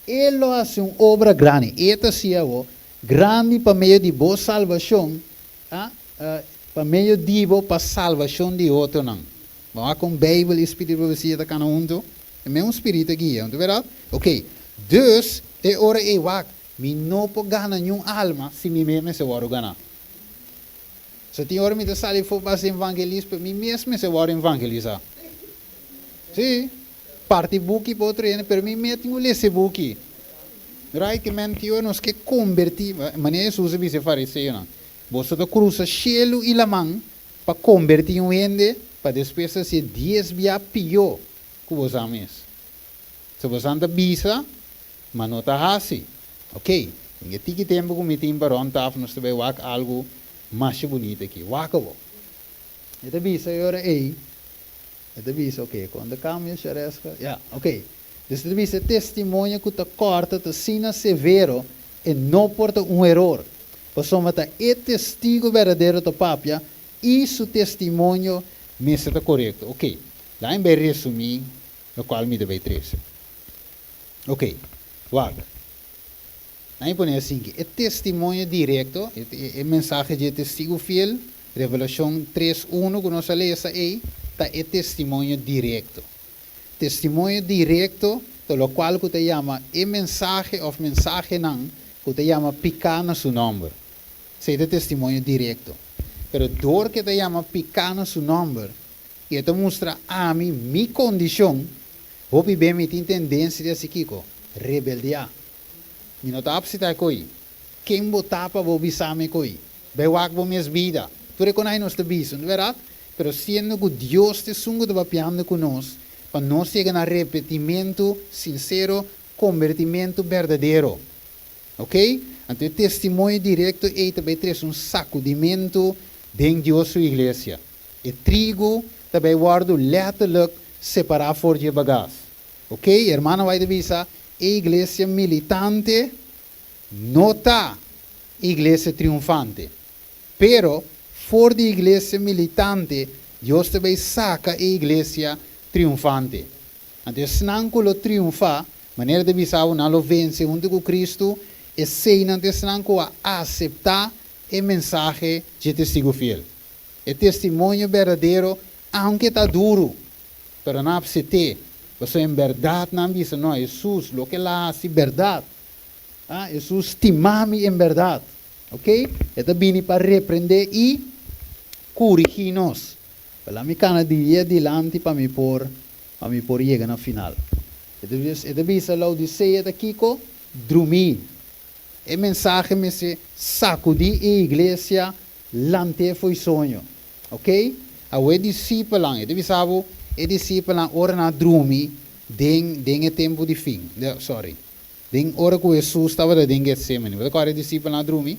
e lo hasi un obra grandi. E ta hasi awor grandi pa medio di bo salbashon, a pa medio di bo pa salbashon di otronan. Bo a kon Beibel i spiritu di profesia ta kana huntu? E mesun spiritu a guia, no ta bèrdat? Oké, dus e ora ei wak, mi no por gana niun alma si mi mes mester wòrdu ganá. So tin ora mi ta sali for pa hasi evangelis, pero mi mes mester wòrdu evangelisá. Sí, parti buki pa otro hende, pero mi mes tin ku lesa e buki. Right, ke men tin ora nos ke kombertí, manera Hesus a bisa e fariseonan, Boso ta krusa shelu i laman pa kombertí un hende pa despues hasié dies bia pió ku bosan mes. So bosan ta bisa, ma no ta hasi. Oké, den e tiki tempu ku mi tin pa rònt tafel nos ta bai wak algu masha bunita aki. Wak awor. E ta bisa e ora ei, e ta bisa, oké, kon ta kambia Shareska? Ya, oké. Dus e ta bisa e testimonio ku ta kòrta ta asina severo, e no por ta un eror. Pasobra ta e testigo berdadero ta papia i su testimonio mester ta korekto. Oké, laat mi bai resumí lokual mi ta bai trese. Oké, wak. Laat mi pone asinki, e testimonio direkto, e mensahe dje testigo fiel, Revelashon tres unu ku nos a lesa ei, ta e testimonio direkto. Testimonio direkto ta lokual ku ta yama e mensahe òf mensahenan ku ta yama piká na su nòmber. Esei ta testimonio direkto. Pero dor ku e ta yama piká na su nòmber i e ta mustra ami mi kondishon, hopi be mi tin tendensia di hasi kiko? Rebeldiá. Mi no ta apsitá e koi. Ken bo ta pa bo bisa mi koi? Bai wak bo mes bida. Tur e konai nos ta bisa, no ta bèrdat? Pero siendo ku Dios ta esun ku ta papiando ku nos, pa nos yega na arepentimentu sinsero, kombertimentu berdadero. Oke? Anto e testimonio direkto ei ta bai trese un sakudimentu den Dios su iglesia. E trigu ta bai wòrdu lèterlik separá for di e bagas. Oke? Hermana White ta bisa, E iglesia militante no ta iglesia triunfante. Pero, for di iglesia militante, Dios ta bay saca e iglesia triunfante. Anto esnan cu lo triunfa, manera ta bisa awo, nan lo vence hunto cu Cristo, eseynan ta esnan cu a acepta e mensahe dje testigo fiel. E testimonio berdadero, aunke ta duru, pero nan a apsete, pasobra en berdad nan bisa, No, Jesus, loke el a haci berdad. Ah, Hesus stima mi en bèrdat. Ok? E ta bini pa reprendé i kurigí nos. Laga mi kana dia dilanti pa mi por yega na final. E ta bisa Laodisea ta kiko? Drumí. E mensahe mester sakudí e iglesia lant'é fo'i soño. Ok? E disipelnan, e ta bisa bo, e disipelnan ora nan a drumi den e tempu di fin. Sorry. Den ora ku Hesus tabata den Getsemani. Bo ta e disipelnan a drumi?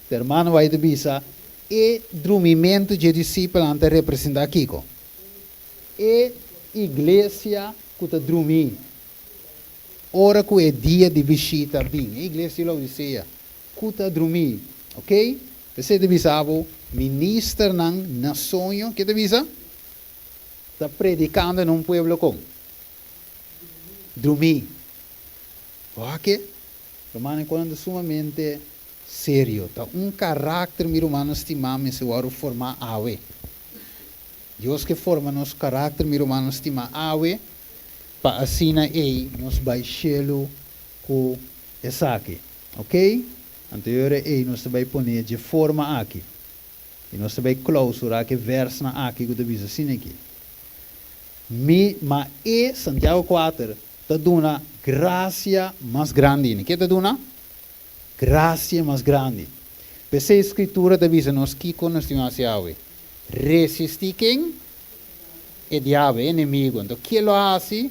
Ruman White bisa, e drumimentu di disipelnan ta representá kiko? E iglesia ku ta drumi. Ora ku e dia di bishita bin. E iglesia di Laodisea ku ta drumi. Ok? Bo ta bisa bo, ministernan na soño, kiko ta bisa? Ta predikando den un pueblo kon? Drumi. Ok? Ruman, kuando sumamente serio, ta un karakter, mi ruman stimá, mester forma awe. Dios ke forma nos karakter, mi ruman stimá, awe, pa asina ei nos bai shelu ku esaki. Ok? Anto ei nos ta bai pone di forma aki. I nos ta bai klousurá ku verso aki ku ta bisa asina aki. Mi ma e Santiago 4 ta duna grasia mas grandi. Kiko ta duna? Grasia mas grandi. P'esei Skritura ta bisa nos kiko nos tin ku resistí ken? E diabel, e enemigu. Anto, kiko lo hasi?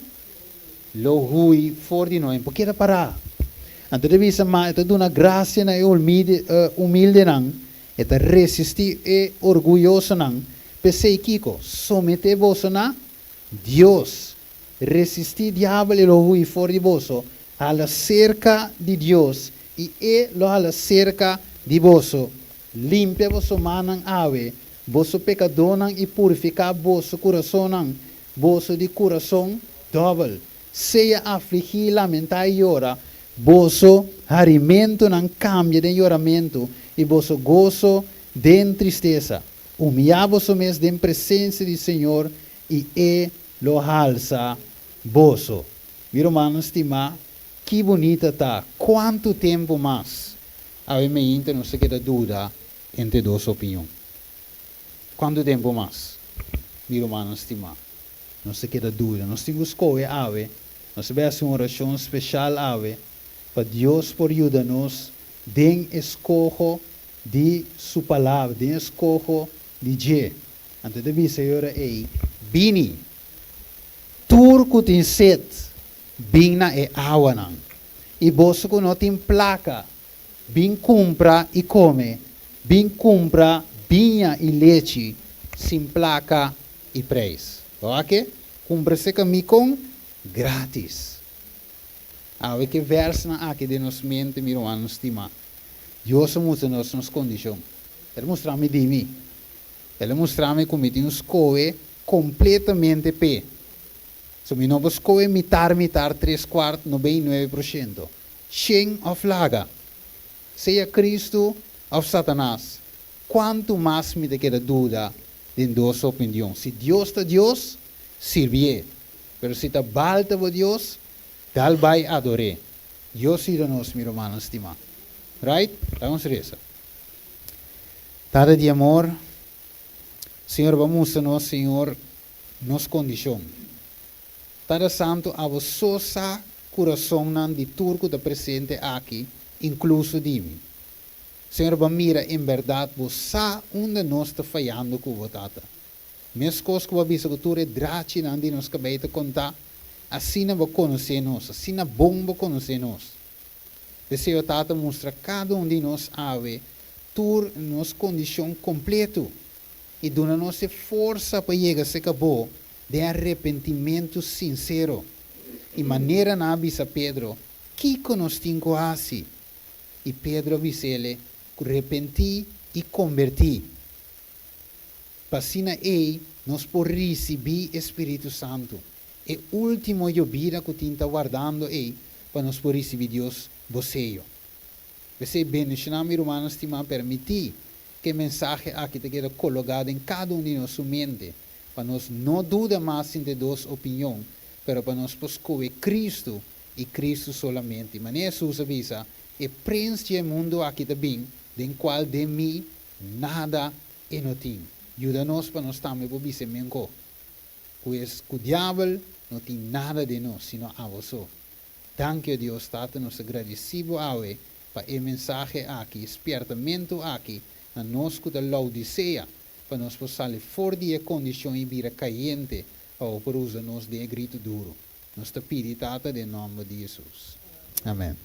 Lo hui for di nos. Pakico para? Anto, ta bisa, ma ta duna grasia na e humilde, humildenan, e ta resistí e orguyosonan. P'esei kiko, someté boso na Dios. Resistí diabel i lo hui for di boso. Hala serka di Dios i e lo hala serka di boso. Limpia boso mannan awe, boso pekadónan, i purifiká boso kurasonnan, boso di kurason dòbel. Sea afligí, lamentá i yora, boso harimentunan kambia den yoramentu i boso goso den tristesa. Humiliá boso mes den presensia di Señor i E lo halsa boso. Mi ruman stimá, ki bunita ta. Kuantu tempu mas? Awe mainta nos ta keda duda entre dos opinion. Kuantu tempu mas? Mi ruman stimá. Nos ta keda duda. Nos tin ku skohe awe. Nos ta bai hasi un orashon spesial awe pa Dios por yuda nos den eskoho di su palabra, den eskoho di dje. Anto ta bisa ei, bini, tur ku tin set, bin na e awanan. I boso ku no tin plaka, bin kumpra i kome, bin kumpra biña i lechi, sin plaka i preis. Ok? Kumpra serka mi kon gratis. Awe ku e versonan aki den nos mente, mi ruman stimá. Dios a mustra nos nos kondishon. El a mustra mi di mi. El a mustra mi ku mi tin ku skohe kompletamente p'E. So mi no por skohe mitar, mitar, 3/4, 99%. 100 òf laga. Sea Kristu òf Satanas. Kuantu mas mi ta keda duda den dos opinion? Si Dios ta Dios, sirbié. Pero si ta Baal ta Dios, dal bai ador'é. Dios yuda nos, mi ruman stimá. Right? Ban resa. Tata di amor, Señor, ban mustra nos, Señor, nos kondishon. Tata Santu, abo so sa kurasonnan di tur ku ta presente aki, inkluso di mi. Señor, ban mira en berdat, bo sa unda nos ta fayando ku bo, Tata. Meskos ku bo a bisa ku tur e drachinan di nos kabei ta kontá, asina bo konosé nos, asina bon bo konosé nos. P'esei, Tata, mustra kada un di nos awe, tur nos kondishon kompleto. I duna nos forsa pa yega serka bo di arepentimentu sinsero. I manera nan a bisa Pedro, kiko nos tin ku hasi? I Pedro a bis'é, repentí i kombertí. Pa asina ei nos por risibí Spiritu Santu. E último yobida ku tin ta wardando ei pa nos por risibí Dios bo seyo. P'esei bendishoná, mi ruman stimá, permití ku e mensahe aki ta keda kologá den kada un di nos mente, pa nos no duda mas entre dos opinion, pero pa nos por skohe Kristu i Kristu solamente. Manera Hesus a bisa, e prens di mundu aki ta bin, den kual den mi nada e no tin. Yuda nos pa nos tambe por bisa e menko, ku es ku diabel no tin nada den nos, sino abo so. Danki, o Dios Tata, nos ta gradisí Bo awe pa e mensahe aki, e spièrtamentu aki na nos ku ta Laodisea, pa nos por sali for di e kondishon i bira kayente pa Bo por usa nos den e gritu duru. Nos ta pidi, Tata, den nòmber di Hesus. Amèn.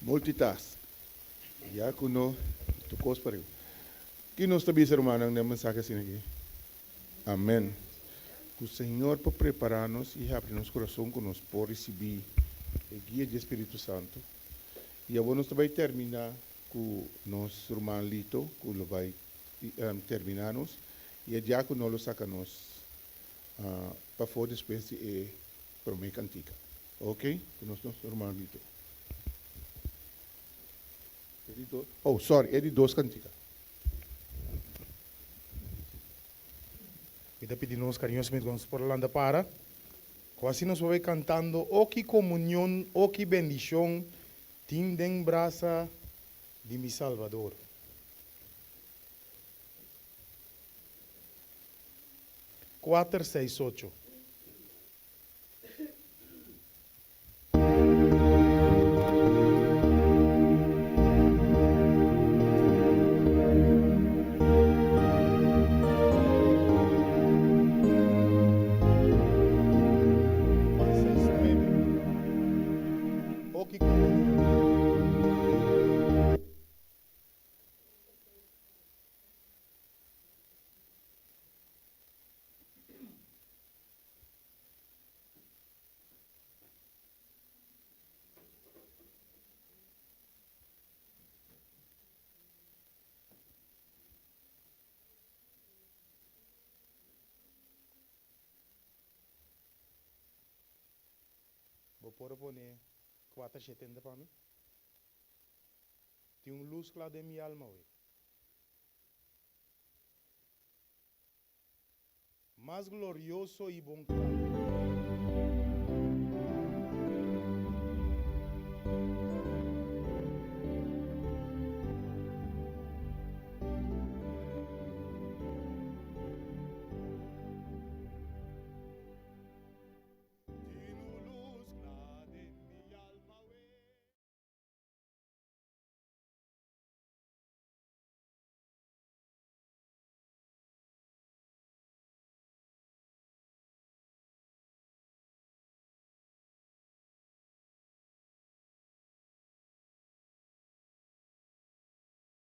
Multitask. Ya ku no tur kos pareu. Ki nos ta bisa rumannan den mensahe asina aki? Amen. Ku Señor por prepara nos i habri nos kurason ku nos por risibí e guia dje Spiritu Santu. I awor nos ta bai terminá ku nos ruman Lito ku lo bai terminá nos i e diákono lo saka nos pafó despues di e promé kantika. Ok, ku nos nos ruman Lito. E di dos, oh sorry, e di dos kantika. Mi ta pidi nos kariñosamente ku nos por lanta para, ku asina nos por bai kantando, O ki komunion, o ki bendishon tin den brasa di mi Salbador. Kuater seis ocho. Bo por a pone kuater shetenta pa mi? Tin un lus kla den mi alma awe. Mas glorioso i bon kla.